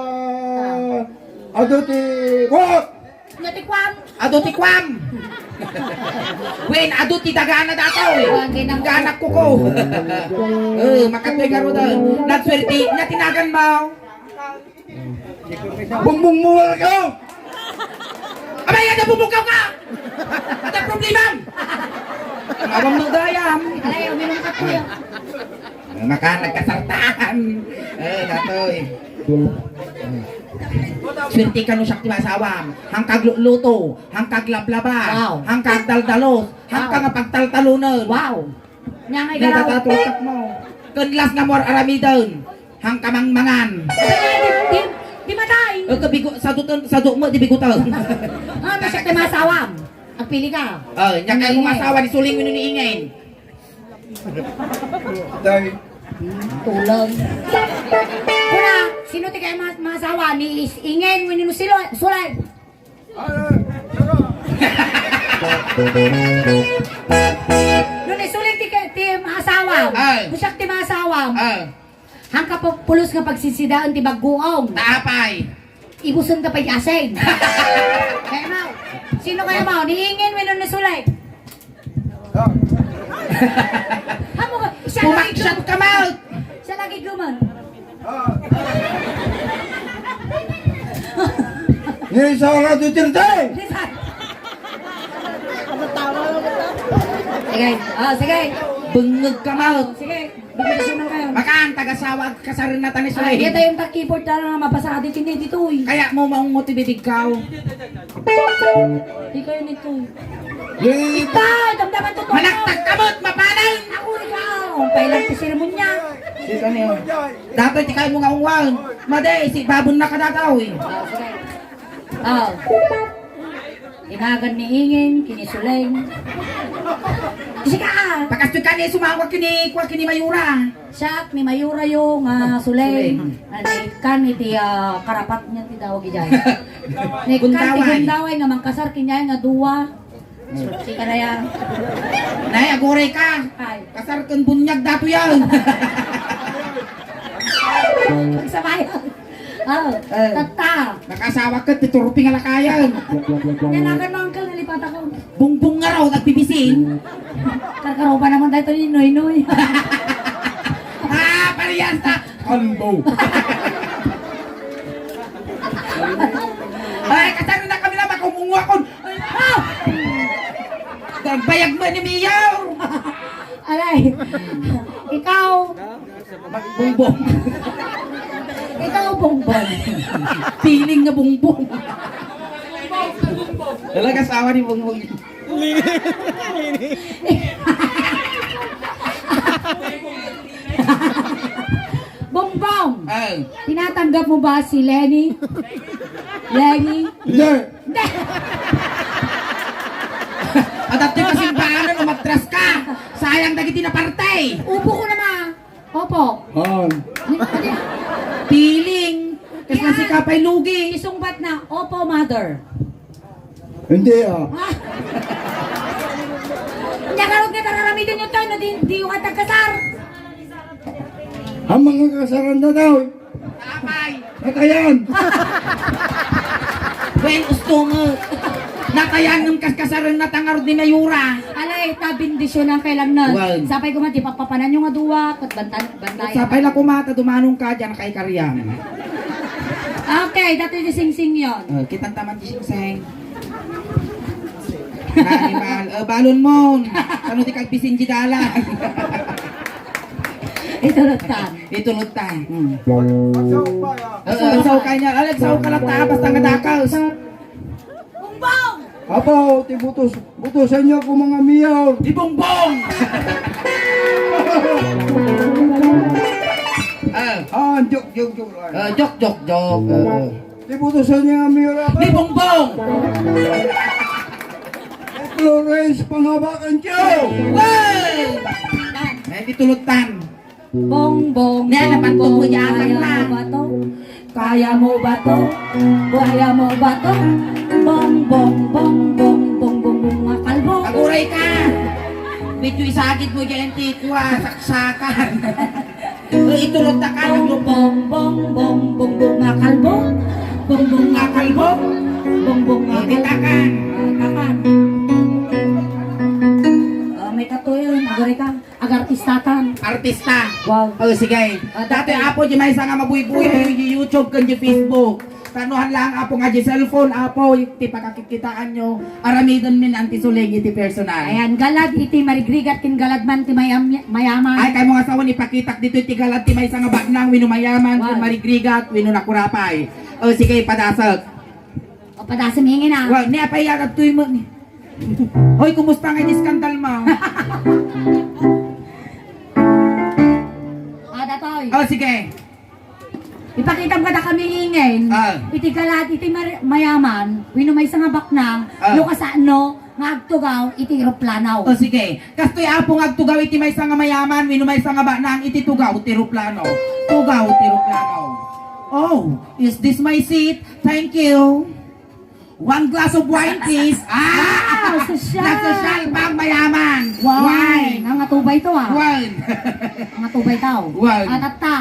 adu ti, what? Nga ti kuam. Adu ti kuam. Wen, adu ti dagana dataw. Wen, kay nang ganak ko ko. Eh, makatoy nga rudan. Nagswerte, nga tinagan mo. Bumbong mo ka! Abay, ada bumbukaw ka! Ada problemam! Awam no gayam! Alay, uminom ka, kuya. Maka nagkasartaan. Eh, datoy. Swerte ka no siak ti masawam. Hangkag lutluto, hangkag lablaba, wow, hangkag daldalos, hangkag, wow, pagtaltalonen. Wow. Nya nga igaraw. Nagtatatulotak mo. Ken las nga mo ar-aramiden. Hangkamangmangan. Di, di, di matay. Eh, kabigo, saduten, sadu mo, di bigutan. Ah, no siak ti masawam. Agpili ka. Oh, nya kay mo masawa ni Suling wenno ni Ingen. Tay. Tulog. Kuna, sino ti kayat mas-, masawa ni Is-, Ingen wenno ni Silo-, Sulay? No ni Suling ti, ti maasawam. Ay. No siak ti maasawam. Ay. Hangka pu-, pulos nga pagsisidaan ti bagguong. Taapay. Ibusen ka pay asin. Kayamaw. Sino kayamaw? Ni Ingen wenno ni Suling? Amo ka, siya lagi. Pumaksat ka, Mal! Siya lagi guman. Ni Sara Duterte! Sige. Oh, sige. Bengngeg ka, Mal! Sige. Bigyan ka naman kayo. Makan, tagasawa, kasareng na tanis. Ay, iya tayo yung keyboard na lang mapasadi kini dito, eh. Kaya mo maungot ibibig ka, oh. Di kayo nito. Ikaw, damdaman to, Tono. Manaktak ka mo't mapanan! Ako, ikaw. Ang pailang ti seremonya. Sika niyo. Datoy ti kayo nga ungwal. Madi, si babon na kadataw, eh. Ah, sige. Oh. Imagan ni Ingen, kini Suleng. Sika, ah. Pakastoy ka ni sumawa kini, kwa kini Mayura. Siak ni Mayura yo nga Suleng. Suleng. Nanikan iti, ah, karapat niya ti dawag ijay. Nikan ti gundaway. Gundaway nga mangkasar kinyay nga dua. Sika na yan. Nay, aguray ka. Ay. Kasar ken bunyag dato yan. Pagsabayan. Oh, eh, tatta. Nakasawa ka, ti turpi nga lakayan. Nanagan mo, uncle, nalipat ako. Bungbong nga raw, nagbibisin. Karkaro pa naman tayo ito ni Noy Noy. Ah, parehas na. Kalbo. Ay, kasano na kami na, makumungo ako. Ay, ah! Nagbayag mo ni Mio. Alay. Ikaw. Bongbong. Ikaw, Bongbong. Piling nga Bongbong. Talaga asawa ni Bongbong. Bongbong! Ay. Tinatanggap mo ba si Lenny? Lenny? Hindi. Hindi. Adapti ka simbahan, umatras ka. Sayang dagiti naparte. Upo ko naman. Opo. On. Piling. Kas na si Kapay Lugi. Isungbat na. Opo, mother. Hindi, ah. Ah. Nya karod nga tararamiden nyo tayo, no, di, di yung atag kasar. Ang mga kasaran na daw. Kapay. Natayan. Wen, usto nga. Natayan ng kaskasaran na tangarod ni Mayura. Alay, ta bendisyonan kay lang na. Wen. Sapay ko man, di papapanan yung aduwa, kat bantan, bantayan. Sapay la kumata, dumanong ka dyan, kay Karyang. Okay, dati di singsing yon. Oh, kitang taman di singsing. Animal. Oh, balon mo. Kano di kagbisin di dalan? Itulot ka. Itulot ta. Hmm. Oo, so kanya, alam, sa ukala ta, basta nga dakas. Bumbong! Apo, ti butos, butosan niyo ako, mga miyaw. Di Bumbong! Ah. Ah, joke, joke, joke. Ah, joke, joke, joke. Ah. Di butosan niya nga miyaw. Di Bumbong! Flores, pangabakan siya. Well! Eh, di tulutan. Bong, bong, Yan, bong, napantog mo bong, dyan, kaya anak na. Mo ba to? Kaya mo ba to? Kaya mo ba to? Bong, bong, bong, bong, bong, bong, bong, nga kalbo. Aguray ka! Medyo isagid mo dyan, tikwa, saksakan. Eh, itulot ta ka, Bong, naglubong. Bong, bong, bong, bong, bong, nga kalbo. Bong, bong, nga kalbo. Bong, bong, nga kalbo. Bitakan. Bitakan. Ah, may katuyon, aguray ka. Agartistatan. Artista. Wow. Oh, sige. Ah, dati dati. Apo, di maysa nga mabuybuy, di YouTube, kan di Facebook. Kanuhan lang, Apo, nga di cellphone, Apo, ti pakakikitaanyo, aramiden min anti suling iti personal. Ayan, galad iti marigrigat ken galad man ti mayam-, mayaman. Ay, kaymo nga sawen, ipakitak ditoy ti galad ti maysa nga baknang, wenno mayaman, ken marigrigat, wenno nakurapay. O, sige, padasek. O, padasek, ingin, ah. Well, ni apay yatag tuy mo, ni. Hoy, kumusta nga iti skandal mo? Ah, datoy. O, sige. Ipakitam kadakami ingen, ah, iti galad iti mar-, mayaman, wenno maysa nga baknang, ah, no kasano nga agtugaw iti eroplano. O, sige. Kastoy, Apo, nga agtugaw iti maysa nga mayaman, wenno maysa nga baknang iti tugaw ti eroplano. Tugaw ti eroplano. Oh, is this my seat? Thank you. One glass of wine, please. Ah! Wow, sosyal. Nagsosyal pa ang mayaman. Wine. Wine. Ang atubay to, ah. Wine. Ang atubay tao. Wine. At, at, ta,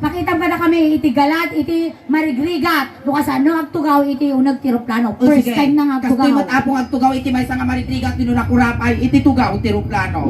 pakitam kadakami iti galad, iti marigrigat. No kasano agtugaw iti uneg ti eroplano. O, first time na nga agtugaw. Kastoy met, Apo, nga agtugaw iti maysa nga marigrigat, wenno nakurapay, iti tugaw ti eroplano.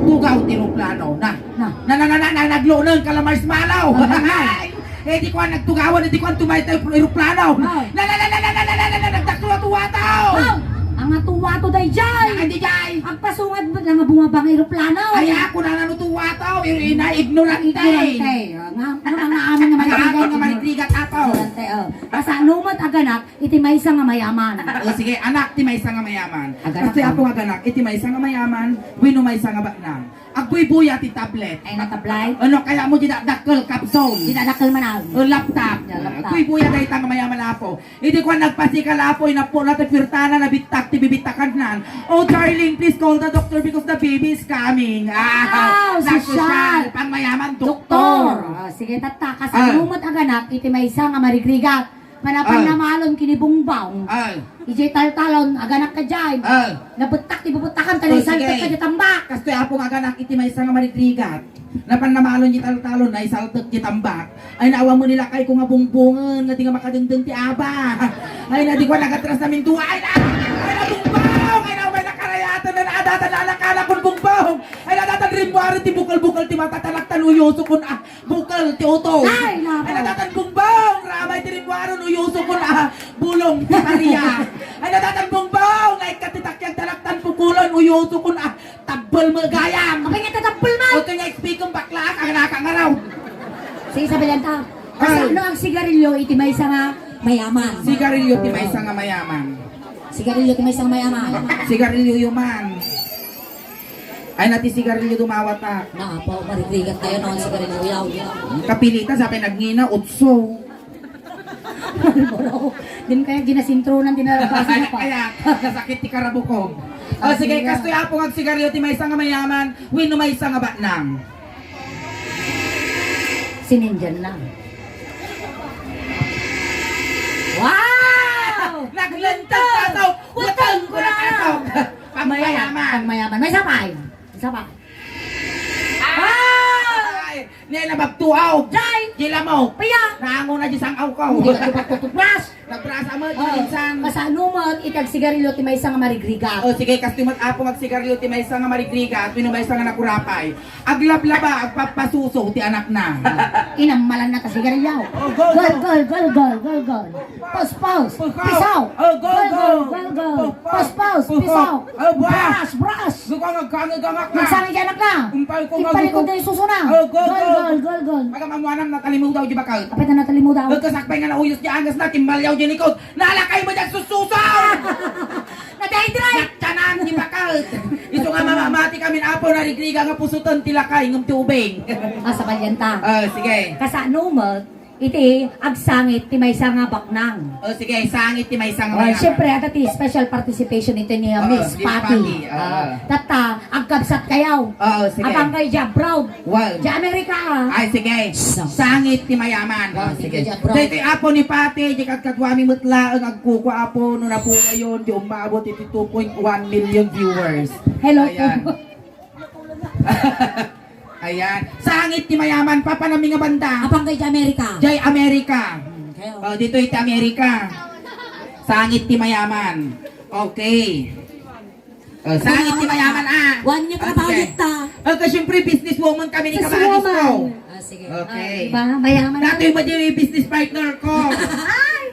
Tugaw ti eroplano. Na. Na. Na, na, na, na, na, nagluneng ka la marshmallow. Ay, ay. Eh, di ko ang nagtugawan, eh, di ko ang tumaytay pro-, eroplano. Oh. Na, na, na, nagdaklo at wato. Oh, ang atuwato dayjay. Ay, di jay. Agpasungad met nga bumaba nga eroplano. Ay, ako na nanutuwato, ina, ignorante. Ignorante. Ah, nga, ano nga, nga amin nga marigrigat, nga marigrigat, Apo. Ignorante, oh. Kasano met aganak, iti maysa nga mayaman. O, sige, anak ti maysa nga mayaman. Aganak. Kastoy, Apo, nga aganak, iti maysa nga mayaman, wenno maysa nga baknang. Agbuybuya ti tablet. Ay, natablay? Ano kaya mo, di dakdakkel, kapsul? Di dakdakkel man, ah. O, laptop. Ya, laptop. Agbuybuya dayta nga mayaman, Apo. Idi kuan, nagpasikal, Apo, inappo na ti puertana, nabittak ti bibitakannan. "Oh, darling, please call the doctor because the baby is coming." Ah, wow, sosyal. Pangmayaman, doktor. Doktor. Ah, sige, tatta, kasano met aganak iti maysa nga marigrigat. Manapan namalon ken ni Bongbong. Ay. Ijay taltalon, aganak ka jay. Ay. Nabettak ti bubetakan, ta naisaltek ka jay tambak. Kastoy, Apo, nga aganak iti maysa nga marigrigat. Napan namalon jay taltalon, naisaltek jay tambak. Ay, naawan mo ni lakay ko nga Bongbongen, nga di nga makadengdeng ti aba. Ay, na, di ko nagatras na mintua. Ay, na, ay, na, Bongbong! Ay, na, umay nakarayatan na naadatan na anak-anak kon Bongbong. Ay, nadatan rimmuaren ti bukel-bukel ti mata, talaktan uyoso kon, ah, Bukel ti uto. Ay, nako. Ay, nadatan Bongbong, ramay ti rimmuaren, uyoso kon, ah, bulong ti paria. Ay, nadatan Bongbong, naikkat ti takiag, talaktan pukulon, uyoso kon, ah, tabbel met gayam. Apay nga tatabbel man? O, kanya expectum bakla, ah, kagana ka ngaraw. Sige, sabilan ta. Ay. Kasano ang sigarilyo iti maysa nga mayaman? Sigarilyo ti maysa nga mayaman. Sigarilyo ti maysa nga mayaman. Sigarilyo man. Ay, na ti sigarilyo dumawat, ah. Na, Apo, marigrigat kayo, no, sigarilyo, yaw, yaw. Kapilitan, sa pay nagngina, utso. Marlboro. Din kaya ginasintronan, dinarabasan na pa. Ay, ay, ay, kasakit ti karabukog. O, sige, kastoy, Apo, nga agsigarilyo ti maysa nga mayaman, wenno maysa nga baknang. Sinendian na. Wow! Naglentag tato! Weteng ko na tato! Pagmayaman! Pagmayaman. May isa pa, eh. Isa pa. Ay! Ni nabagtuaw! Jay! Jay lamok! Paya! Naango na di sang-aw ko! Hindi ka tupag-tutuplas! Nabrasa mo, minsan. Kasano met iti agsigarilyo ti maysa nga marigrigat? O, sige, kastoy met, Apo, nga agsigarilyo ti maysa nga marigrigat, wenno maysa nga nakurapay. Aglablaba, agpapasuso ti anakna. Inammalan na ta sigarilyo. O, go, go. Gol, gol, gol, gol, gol, gol. Pos, pos, pisaw. O, go, go. Gol, gol, gol, gol. Pos, pos, pisaw. O, buas. Brush, brush. Guko, nagkangagangak na. Nagsangit ti anakna. Impal ko, impalikod na isuso na. O, go, go. Gol, gol, gol, gol. Agam-ammuanam, natalimudaw di bakal. Apay ta natalimudaw? Agkasakbay nga nauyos di angas na, timbalyaw di likod. Nalakay mo diyan, sususo! Nadaydrive! Nagkanan ti bakal! Isu nga mamamati kami, Apo, narigriga nga pusoten ti lakay, ngem ti ubing. Ah, sabalyan ta. Ah, sige. Kasano met iti agsangit ti maysa nga baknang? O, sige, sangit ti maysa nga baknang. Siyempre, adda ti special participation iti ni, ah, Miss Patty. Ah, tatta, agkabsat kayo. Oo, sige. Apay nga idiay abroad. Wow. Di Amerika, ah. Ay, sige. Sangit ti mayaman. Wow, sige. Daytoy, Apo, ni Patty, di kadkaduami met laeng agkukua, Apo, no napukayon, di umabot iti two point one million viewers. Hello po. Ayan. Sangit ti mayaman, papanami nga banda. Apay nga idiay Amerika. Diay Amerika. Hmm, kayo. O, ditoy ti Amerika. Sangit ti mayaman. Okay. O, sangit ti mayaman, ah. Wan niya trabaho dita. Okay, siyempre, businesswoman kami ni Kamanis ko. Ah, sige. Okay. Ah, diba? Mayaman. Dati mo di business partner ko. Ay!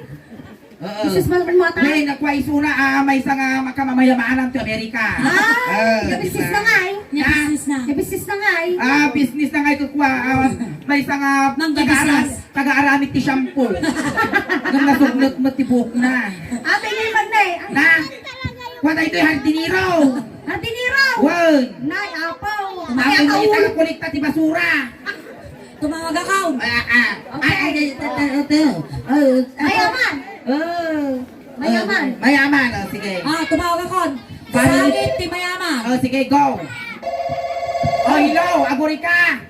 Oo. Business man mo ata? Nay, nakuha isuna, ah, maysa nga makamamayamanan ti Amerika. Ah, business na nga eh. Nya business na. Nya business na nga eh. Ah, business na nga ito kuha, ah, maysa nga taga-aram-, taga-aramid ti shampoo. Ngem nasugnet met ti buhok na. Ate, ngayon na eh. Na? Kuha tayo ito, hardinero. Hardinero? Wen. Nay, apo. Apo, mayta nga kolekta ti basura. Tumawag ako. Ah, ah. Okay. Ay, ay, ay, ay, ay, ay. Oh, ah, mayaman. Oh. Mayaman. Ah, mayaman. Oh, sige. Ah, tumawag ako. Pare- Sangit ti mayaman. Oh, sige, go. Oh, hello. Aguri ka.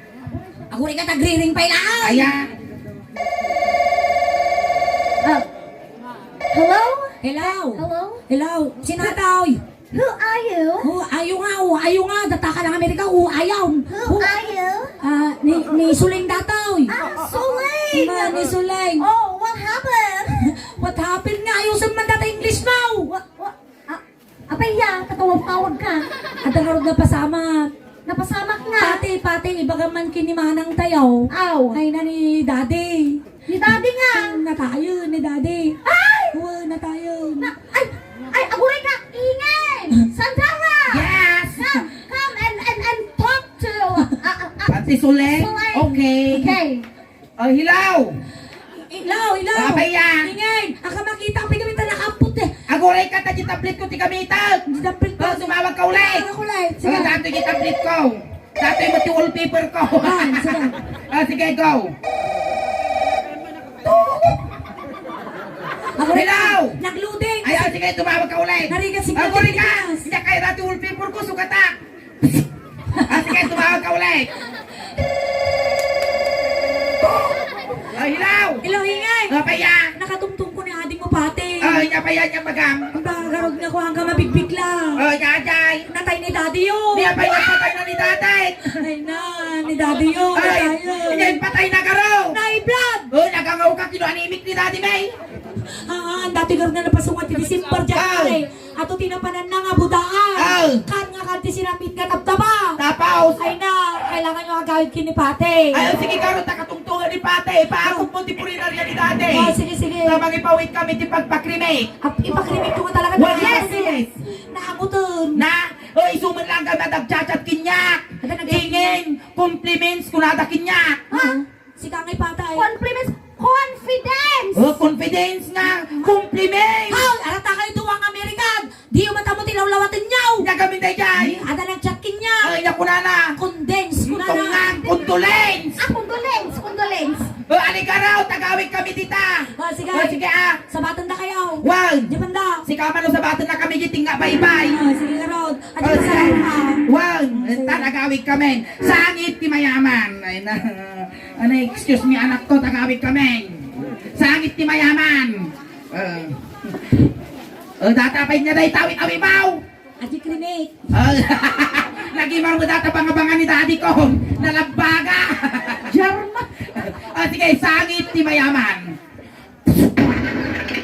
Aguri ka, tagriring pa ila. Aya. Ah. Hello? Hello. Hello? Hello. Sino ka, oy? Who are you? Who are you nga? Who are you nga? Data ka ng Amerika, who are you? Who are you? Ah, ni, ni Suleng datoy. Ah, Suleng! Ima, ni Suleng. Oh, what happened? What happened nga? Ayusin man data English mo! What, what? Ah, apay ya, tatawag-tawag ka. Adda ngarud napasamak. Napasamak nga. Pati, pati, ibaga man ken ni manang tayo. Aw. Ay na ni daddy. Ni daddy nga. Natayo ni daddy. Ay! Wa, natayo. Na, ay, ay, aguray ka, ingay! Sandara! Yes! Come, come and, and, and talk to, uh, uh, uh, Ate Sule? Sule. Okay. Okay. Oh, hello! Hello, hello! Apay ya? Ingay! Aka makita, apay kami ta nakapot eh. Aguray ka ta di tablet ko ti gamitak. Di tablet ko. Oh, sumawag ka ulit. Sumawag ka ulit. Sige. Oh, dati di tablet ko. Dati mo ti wallpaper ko. Ah, sige. Ah, sige, go. Ako rin. Hello! Nag-loading. Ay, ah, sige, tumawag ka ulit. Narigat si Pilipinas. Ako rin ka. Hindi kaya dati wallpaper ko, sugat ah. Ah, sige, tumawag ka ulit. Ah, hello! Hello, ingay. Ah, apay ya? Nakatungtong ko ni ading mo pati. Ah, nya apay ya, nya magam. Ang bagarog na ko hanggang mabigbigla. Ah, nya ajay. Natay ni Daddy yun. Nya apay ya, patay na ni Daddy. Ay na, ni Daddy yun. Ay, patay na. Nya patay na garo. Naiblad. Oh, nagangaw ka, kino animik ni Daddy May. Ah, ang dati garo na napasungan ti December, January. Ah. Ato ti napananna nga budaan. Ah. Kan nga kan ti sinamit nga tabtaba. Tapos? Ay na, kailangan nyo agawid ken ni Pate. Ay, sige, garo, ta katungtungan ni Pate. Paakop mo ti punerarya ni Daddy. Ah, sige, sige. Ta mangipawid kami ti pagpakrimit. Ap-, ipakrimit ko nga talaga. Yes, yes. Naamuton. Na, oy, isu man lang kami adda nagchat-chat kaniak. Ada nag- Ingen, compliments kunada kaniak. Ha? Sika nga ipatay. Compliments, confidence! Oh, confidence nga! Compliments! Haw! Arata kayo duwa nga American! Di umatamo ti lawlawaten nyo! Nagamin da jay! Ada nag-chat kanya! Ay, nakunana! Condens, kunana! Tungan, condolence! Ah, condolence, condolence! Oh, aligaraw, tagawid kami dita! Oh, sige. Oh, sige, ah! Sabaten da kayo! Wan! Di banda! Sika man, oh, sabaten na kami, giting nga baybay! Oh, sige, Rod! At oh, sige! Wan! Tagawid kami! Sangit ti mayaman! Ay na! Ano, excuse me, anak ko, tagawid kami. Sangit ti mayaman. Eh. Eh, data pa inya day, tawid-awid baw. Aji krinik. Eh, nagimar mo data pangabangan ni daddy ko. Nalabbaga. Jarma. Ah, sige, sangit ti mayaman.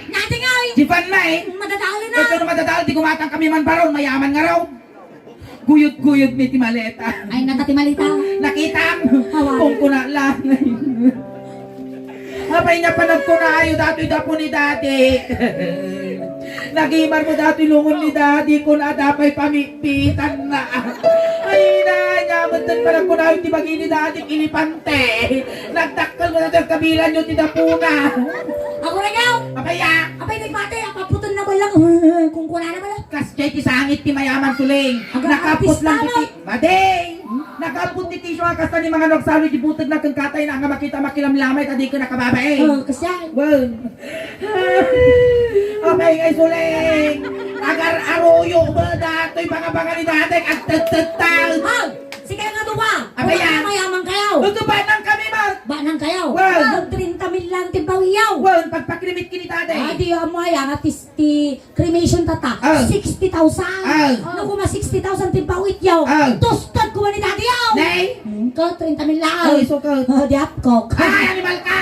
Nati nga, eh. Di fan na, eh. Madadali na. Ito na madadali, di kumatang kami man baron, mayaman nga raw. Guyod-guyod mi ti maleta. Ay, nata ti maleta. Nakitam? Awan. Kung kuna lang. Apay nga panagkunayo datoy gapu ni daddy. Nagimar mo datoy lungon ni daddy kun ada pay pamikpitan na. Ay, na, nya, metten panagkunayo ti bagi ni daddy, ilipante. Nagdakkel mo datoy kabilan yo ti dapuna. Ako na yaw. Apay ya? Apay ni pate, apaputen na ba lang? Kung kuna na ba lang? Kas Jay, ti sangit ti mayaman, Suling. Aga, nakapot lang artista, ti, no? Mading! Nakapot ti tissue nga kasta ni mga nagsawi di buteg na keng katay na nga makita makilamlamay ta di ko nakababae. Oh, kasyan. Well. Apay ngay, Suling. Agar-aruyo ba datoy banga-banga ni daddy? Agtagtagtag. Hag! Sige nga duwa. Apay ya? Mayaman kayo. Ito ba nang kami, ma? Ba nang kayo? Well. Ang treinta mil lang ti bawiyaw. Well, pagpakrimit kini daddy. Ah, di mo ay angat ti cremation tata, ah, sixty thousand. Ah. No, kuma sixty thousand ti pawit yaw. Ah. Tustad kuma ni daddy yaw. Nay? Hmm, ka, treinta mil lang. Ay, so ka. Oh, di apkok. Ay, animal ka!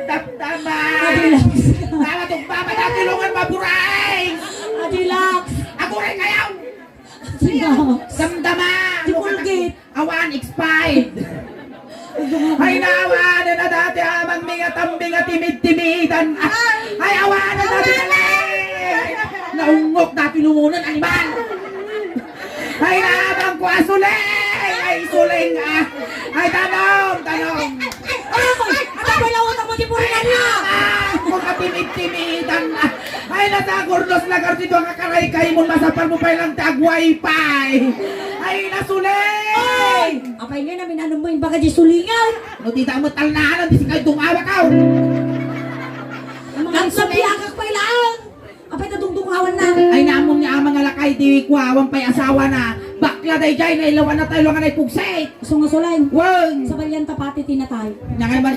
damdama. Adi, Laks. Tama, tugma, madakilungan, maburay. Adi, Laks. Aguray kayo. Sino? Damdama. Di Colgate. Awan, expired. Ay, naawanan na dati aman mi nga tambing a timid-timidan. Ay, awanan na dati. Naungok dati lumunan, animal. Ay, naabang ko, ah, suling! Ay, suling, ah! Ay, tanom, tanom! Ay, ako, ako, wala utang mo, di mo rin niya! Ah, kung katimid-timidan, ah! Ay, nasa kurnos na gardi doon nga karaykay mo, masapar mo pa ilang tag wifi! Ay, nasuling! Ay! Apay nga namin, ano mo, yung baga di sulingaw? No, di ta mo talnaan, di si kayo dungawa ka! Ang mga Nasuling! Sabi, agak pa ilaan! Apay, nadungdungawan na. Ay, naamon nga ama nga lakay, di ko awan pay asawa na. Bakla dayjay, nailawan na tayo nga naipugsik. Isu nga sulay. Wen. Sa balian ta pati ti natay. Nangay man.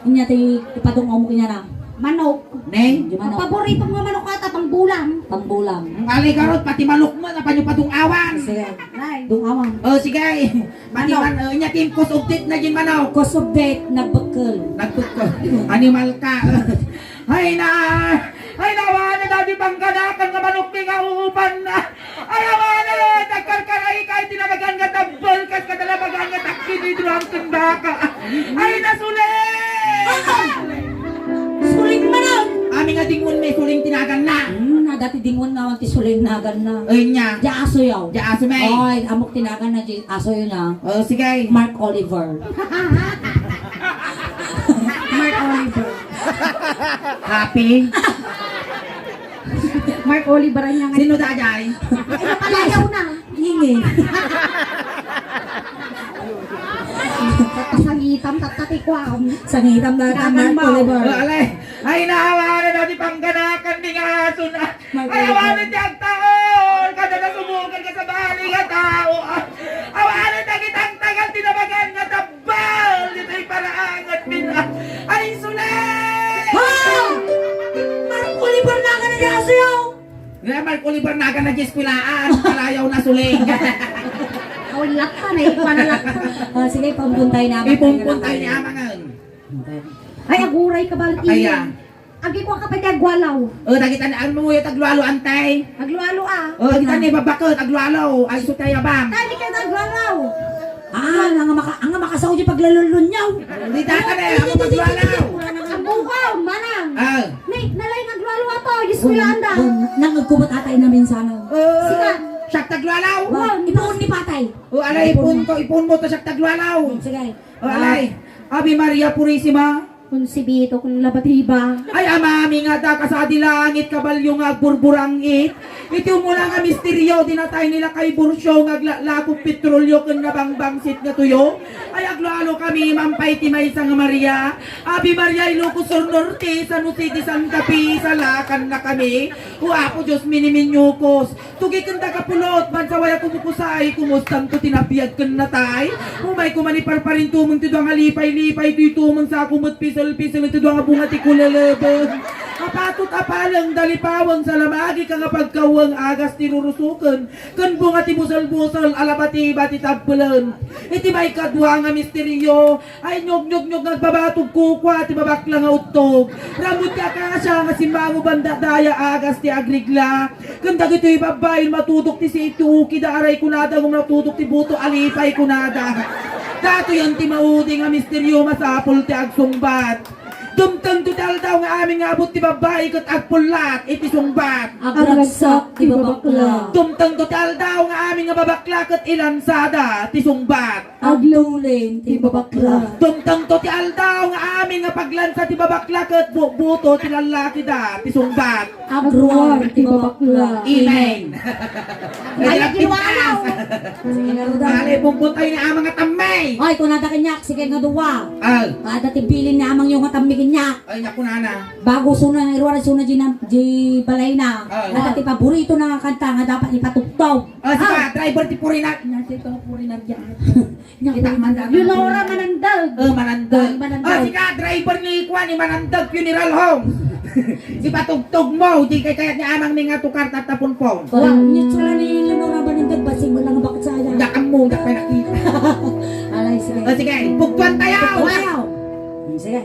Inya ti ipadungaw mo kanya na. Manok. Ne? Di manok. Ang paborito nga manok ata, pangbulang. Pangbulang. Ang aligarot, pati manok mo, napan yung padungawan. Sige. Nay. Dungawan. O, sige. Pati Manok. Man, o, inya ti cause of death na din manok. Cause of death, nagbekkel. Nagbekkel. Animal ka. Ay na! Ay na, awan na dati pangkanakan nga manok ti nga uupan na. Ay, awan na, nagkarkaray ka, iti nabagan nga tabbal, kas kada nabagan nga takki, di drunken baka. Ay, nasulit! Dingwen met suling ti naganna. Hmm, adda ti dingwen nga awan ti suling naganna. Ay, nya. Diay asoyo. Diay aso met. Oy, ammok ti naganna, diay asoyo na. Oh, sige. Mark Oliver. Mark Oliver. Happy. Mark Oliver ania nga. Sino daydiay? Ay, napalayaw na. Ingay. Tatta sangitam, tatta ti kuam. Sangitam na, Mark Oliver. Oh, alay. Ay, naawanan na ti pangganakan ti nga aso na. Ay, awanan ti agtaol. Kada nasumukan ka sa bali nga tao. Awanan ti agitangtangan ti nabagan nga tabbal. Ditoy paraangat min. Ay, sulit! Ha? Mark Oliver na ka na di asoyo. Nga, Mark Oliver, nagan na diay eskuelaan. Palayaw na suling. Awan latta na, ipanalatta. Ah, sige, pampuntay na. Ipumpuntay ni amangan. Ay, aguray ka balik. Aya. Agi ko ka pa di agwalaw. O, dagita ni, ano mo yung taglualo, antay? Aglualo, ah. O, dagita ni babaket, aglualo. Ay, isu ti abang. Tani ka aglualo. Ah, nga maka-, nga makasao diay paglalunlunyaw. Di data na, ako paglualo. Ang bukaw, manang. Ah. Nay, nalay naglualo ato, Diyos ko, landa. Nang agkubat atay na minsan. Eh, sika. Siak taglualo. Wow, ipuon ni patay. O, alay, ipuon ko, ipuon mo to, siak taglualo. Sige. O, alay. Ave Maria Purisima. Konsibito kun labatiba. Ay, amami nga da, kasadi langit, kabalyo nga agburburangit. Iti umuna nga misterio, dinatay nila kay Burcio nga aglalakop petrolyo ken nabangbangsit nga tuyo. Ay, aglualo kami, mampay ti maysa nga Maria. Ave Maria Ilocos Sur Norte, San Jose de Santa Fe, salakan na kami. O Apo Dios, miniminyukos. Tugi ken dagapulot, mansaway a kumukusay, kumustanto ti nabiag ken natay? Umay koma ni Parparin tumeng ti dua nga lipay-lipay, toy tumeng sako met pisel-pisel ti dua nga bunga ti kulelebeng. Apatot a paleng, dalipawen, salamagi ka nga pagkaweng, agas ti rurusuken, ken bunga ti busel-busel a labatiba ti tabbelen. Iti maikadua nga misterio, ay, nyognyognyog nga agbabatog kukua ti babakla nga uttog. Ramut ti akasia nga simmango banda daya agas ti agrigla. Ken dagitoy babbai matudok ti sitio, kida aray kunada ngem matudok ti buto a lipay kunada. Datoyen ti maudi nga misterio, masapul ti agsungbat. Dumtengto ti aldaw nga amin nga abut ti babbai ket agpullat iti sungbat. Agragsak ti babakla. Dumtengto ti aldaw nga amin nga babakla ket ilansada ti sungbat. Aglulin ti babakla. Dumtengto ti aldaw nga amin nga paglansa ti babakla ket bubuto ti lallakida ti sungbat. Agruar ti babakla. Amen. Ay, agkinuaraw. Sige, nga ruda. Alay, pumpuntay ni amang nga tammay. Ay, kunada kaniak, sige nga dua. Ah. Kada ti bilin ni amangyo nga tammay kaniak. Ay, nga kunana. Bago suna, iruar suna di na, di balayna. Ah. Kada ti paborito na nga kanta nga dapat ipatugtog. Ah, sige, driver ti purinar. Nasa ito, purinar dyan. Kita man dyan. Leonora Manandal. Oh, Manandal. Ay, Manandal. Ah, sika, driver ni kuan, ni Manandal Funeral Home. Ipatugtog mo, di kay kayat ni amang mi nga tukar tatapunpon. Wa, ni tsura ni Leonora Manandal, basi mo lang bakit sa ayan. Yakan mo, yak pa nakita. Alay, sige. Oh, sige, pugtuan tayo. Pugtuan tayo. Hmm, sige.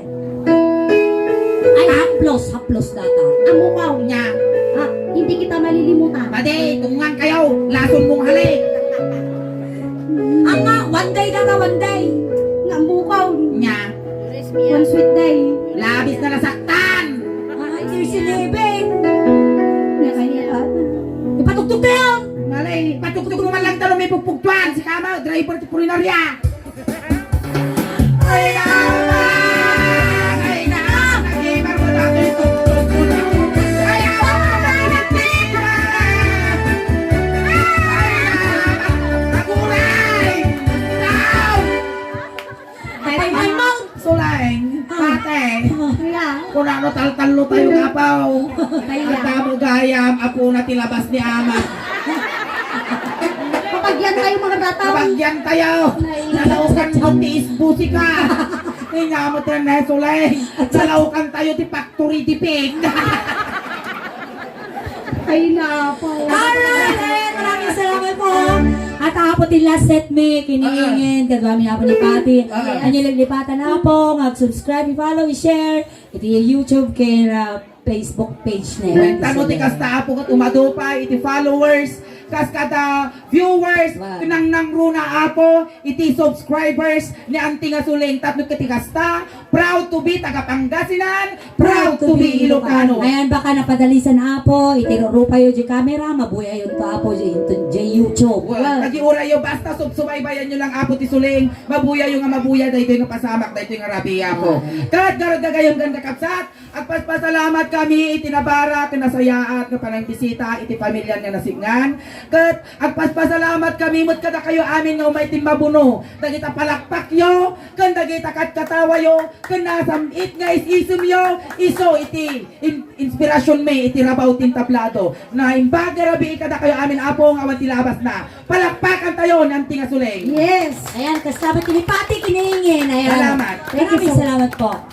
Ay, haplos, haplos data. Ang mukhaw niya. Ah, hindi kita malilimutan. Padi, tungan kayo. Lason mong halik. Ang nga, one day na ka, one day. Nga ang mukhaw. Niya. One sweet day. Labis na nasaktan. Ay, there's eleven. Nga kaya. Ipatugtog tayo. Malay, patugtog mo man lang talo may pupugtuan. Si Kama, driver ti purinarya. Ay, naman! Ay, naman! Nagimar mo dati ito. Ay, awa ka na, pinagpira! Ay, naman! Aguray! Tao! Ay, ay, ay, ay, Suleng, ah, pate. Kuya. Kunano taltallo tayo nga apaw. Kaya. Ang tamo gayam, apo na ti labas ni ama. Kapagyan tayo, mga bata. Kapagyan tayo. Naiiyak. Nalaukan ko ti isbusi ka. Ingamo ti na Suleng. Nalaukan tayo ti factory di pig. Ay, napo. Alright, maraming salamat po. At ako po ti last set mi, kiniingin, ah, kagami nga po ni Pati. Ah. Anyo, laglipatan na po, mag-subscribe, i-follow, i-share, iti YouTube, ken, ah, Facebook page na. Wen, tano ti kasta, apo, ket umadu pay iti followers, kas kada viewers, wow, ken nangnangruna, Apo, iti subscribers ni Auntie nga Suling. Tapno ket ti kasta, proud to be taga Pangasinan, proud to be Ilocano. Ayan, baka napadalisan, Apo, iti rurupayo di camera, mabuyayonto, Apo, di, into, di YouTube. Wow, wow, tagiurayo, basta subsubaybayanyo lang, Apo, ti Suling, mabuyayo nga mabuya daytoy nga pasamak, daytoy nga rabii, Apo. Ayan. Ket garud gagayem ken kakabsat, agpaspasalamat kami iti nabara ken nasayaat nga panangbisita iti pamilian nga Nasikngan. Ket agpaspasalamat kami met kadakayo amin nga umay timmabuno dagita palakpakyo ken dagita katkatawayo ken nasam-it nga is-isemyo isu iti in-, inspirasionmi iti rabaw ti entablado. Naimbag nga rabii kadakayo amin, Apo, nga awan ti labasna. Palakpakantayo ni Auntie nga Suling. Yes. Ayan, kasta met ti pati kiningin. Ayan. Salamat. Thank you so much. Maraming salamat po.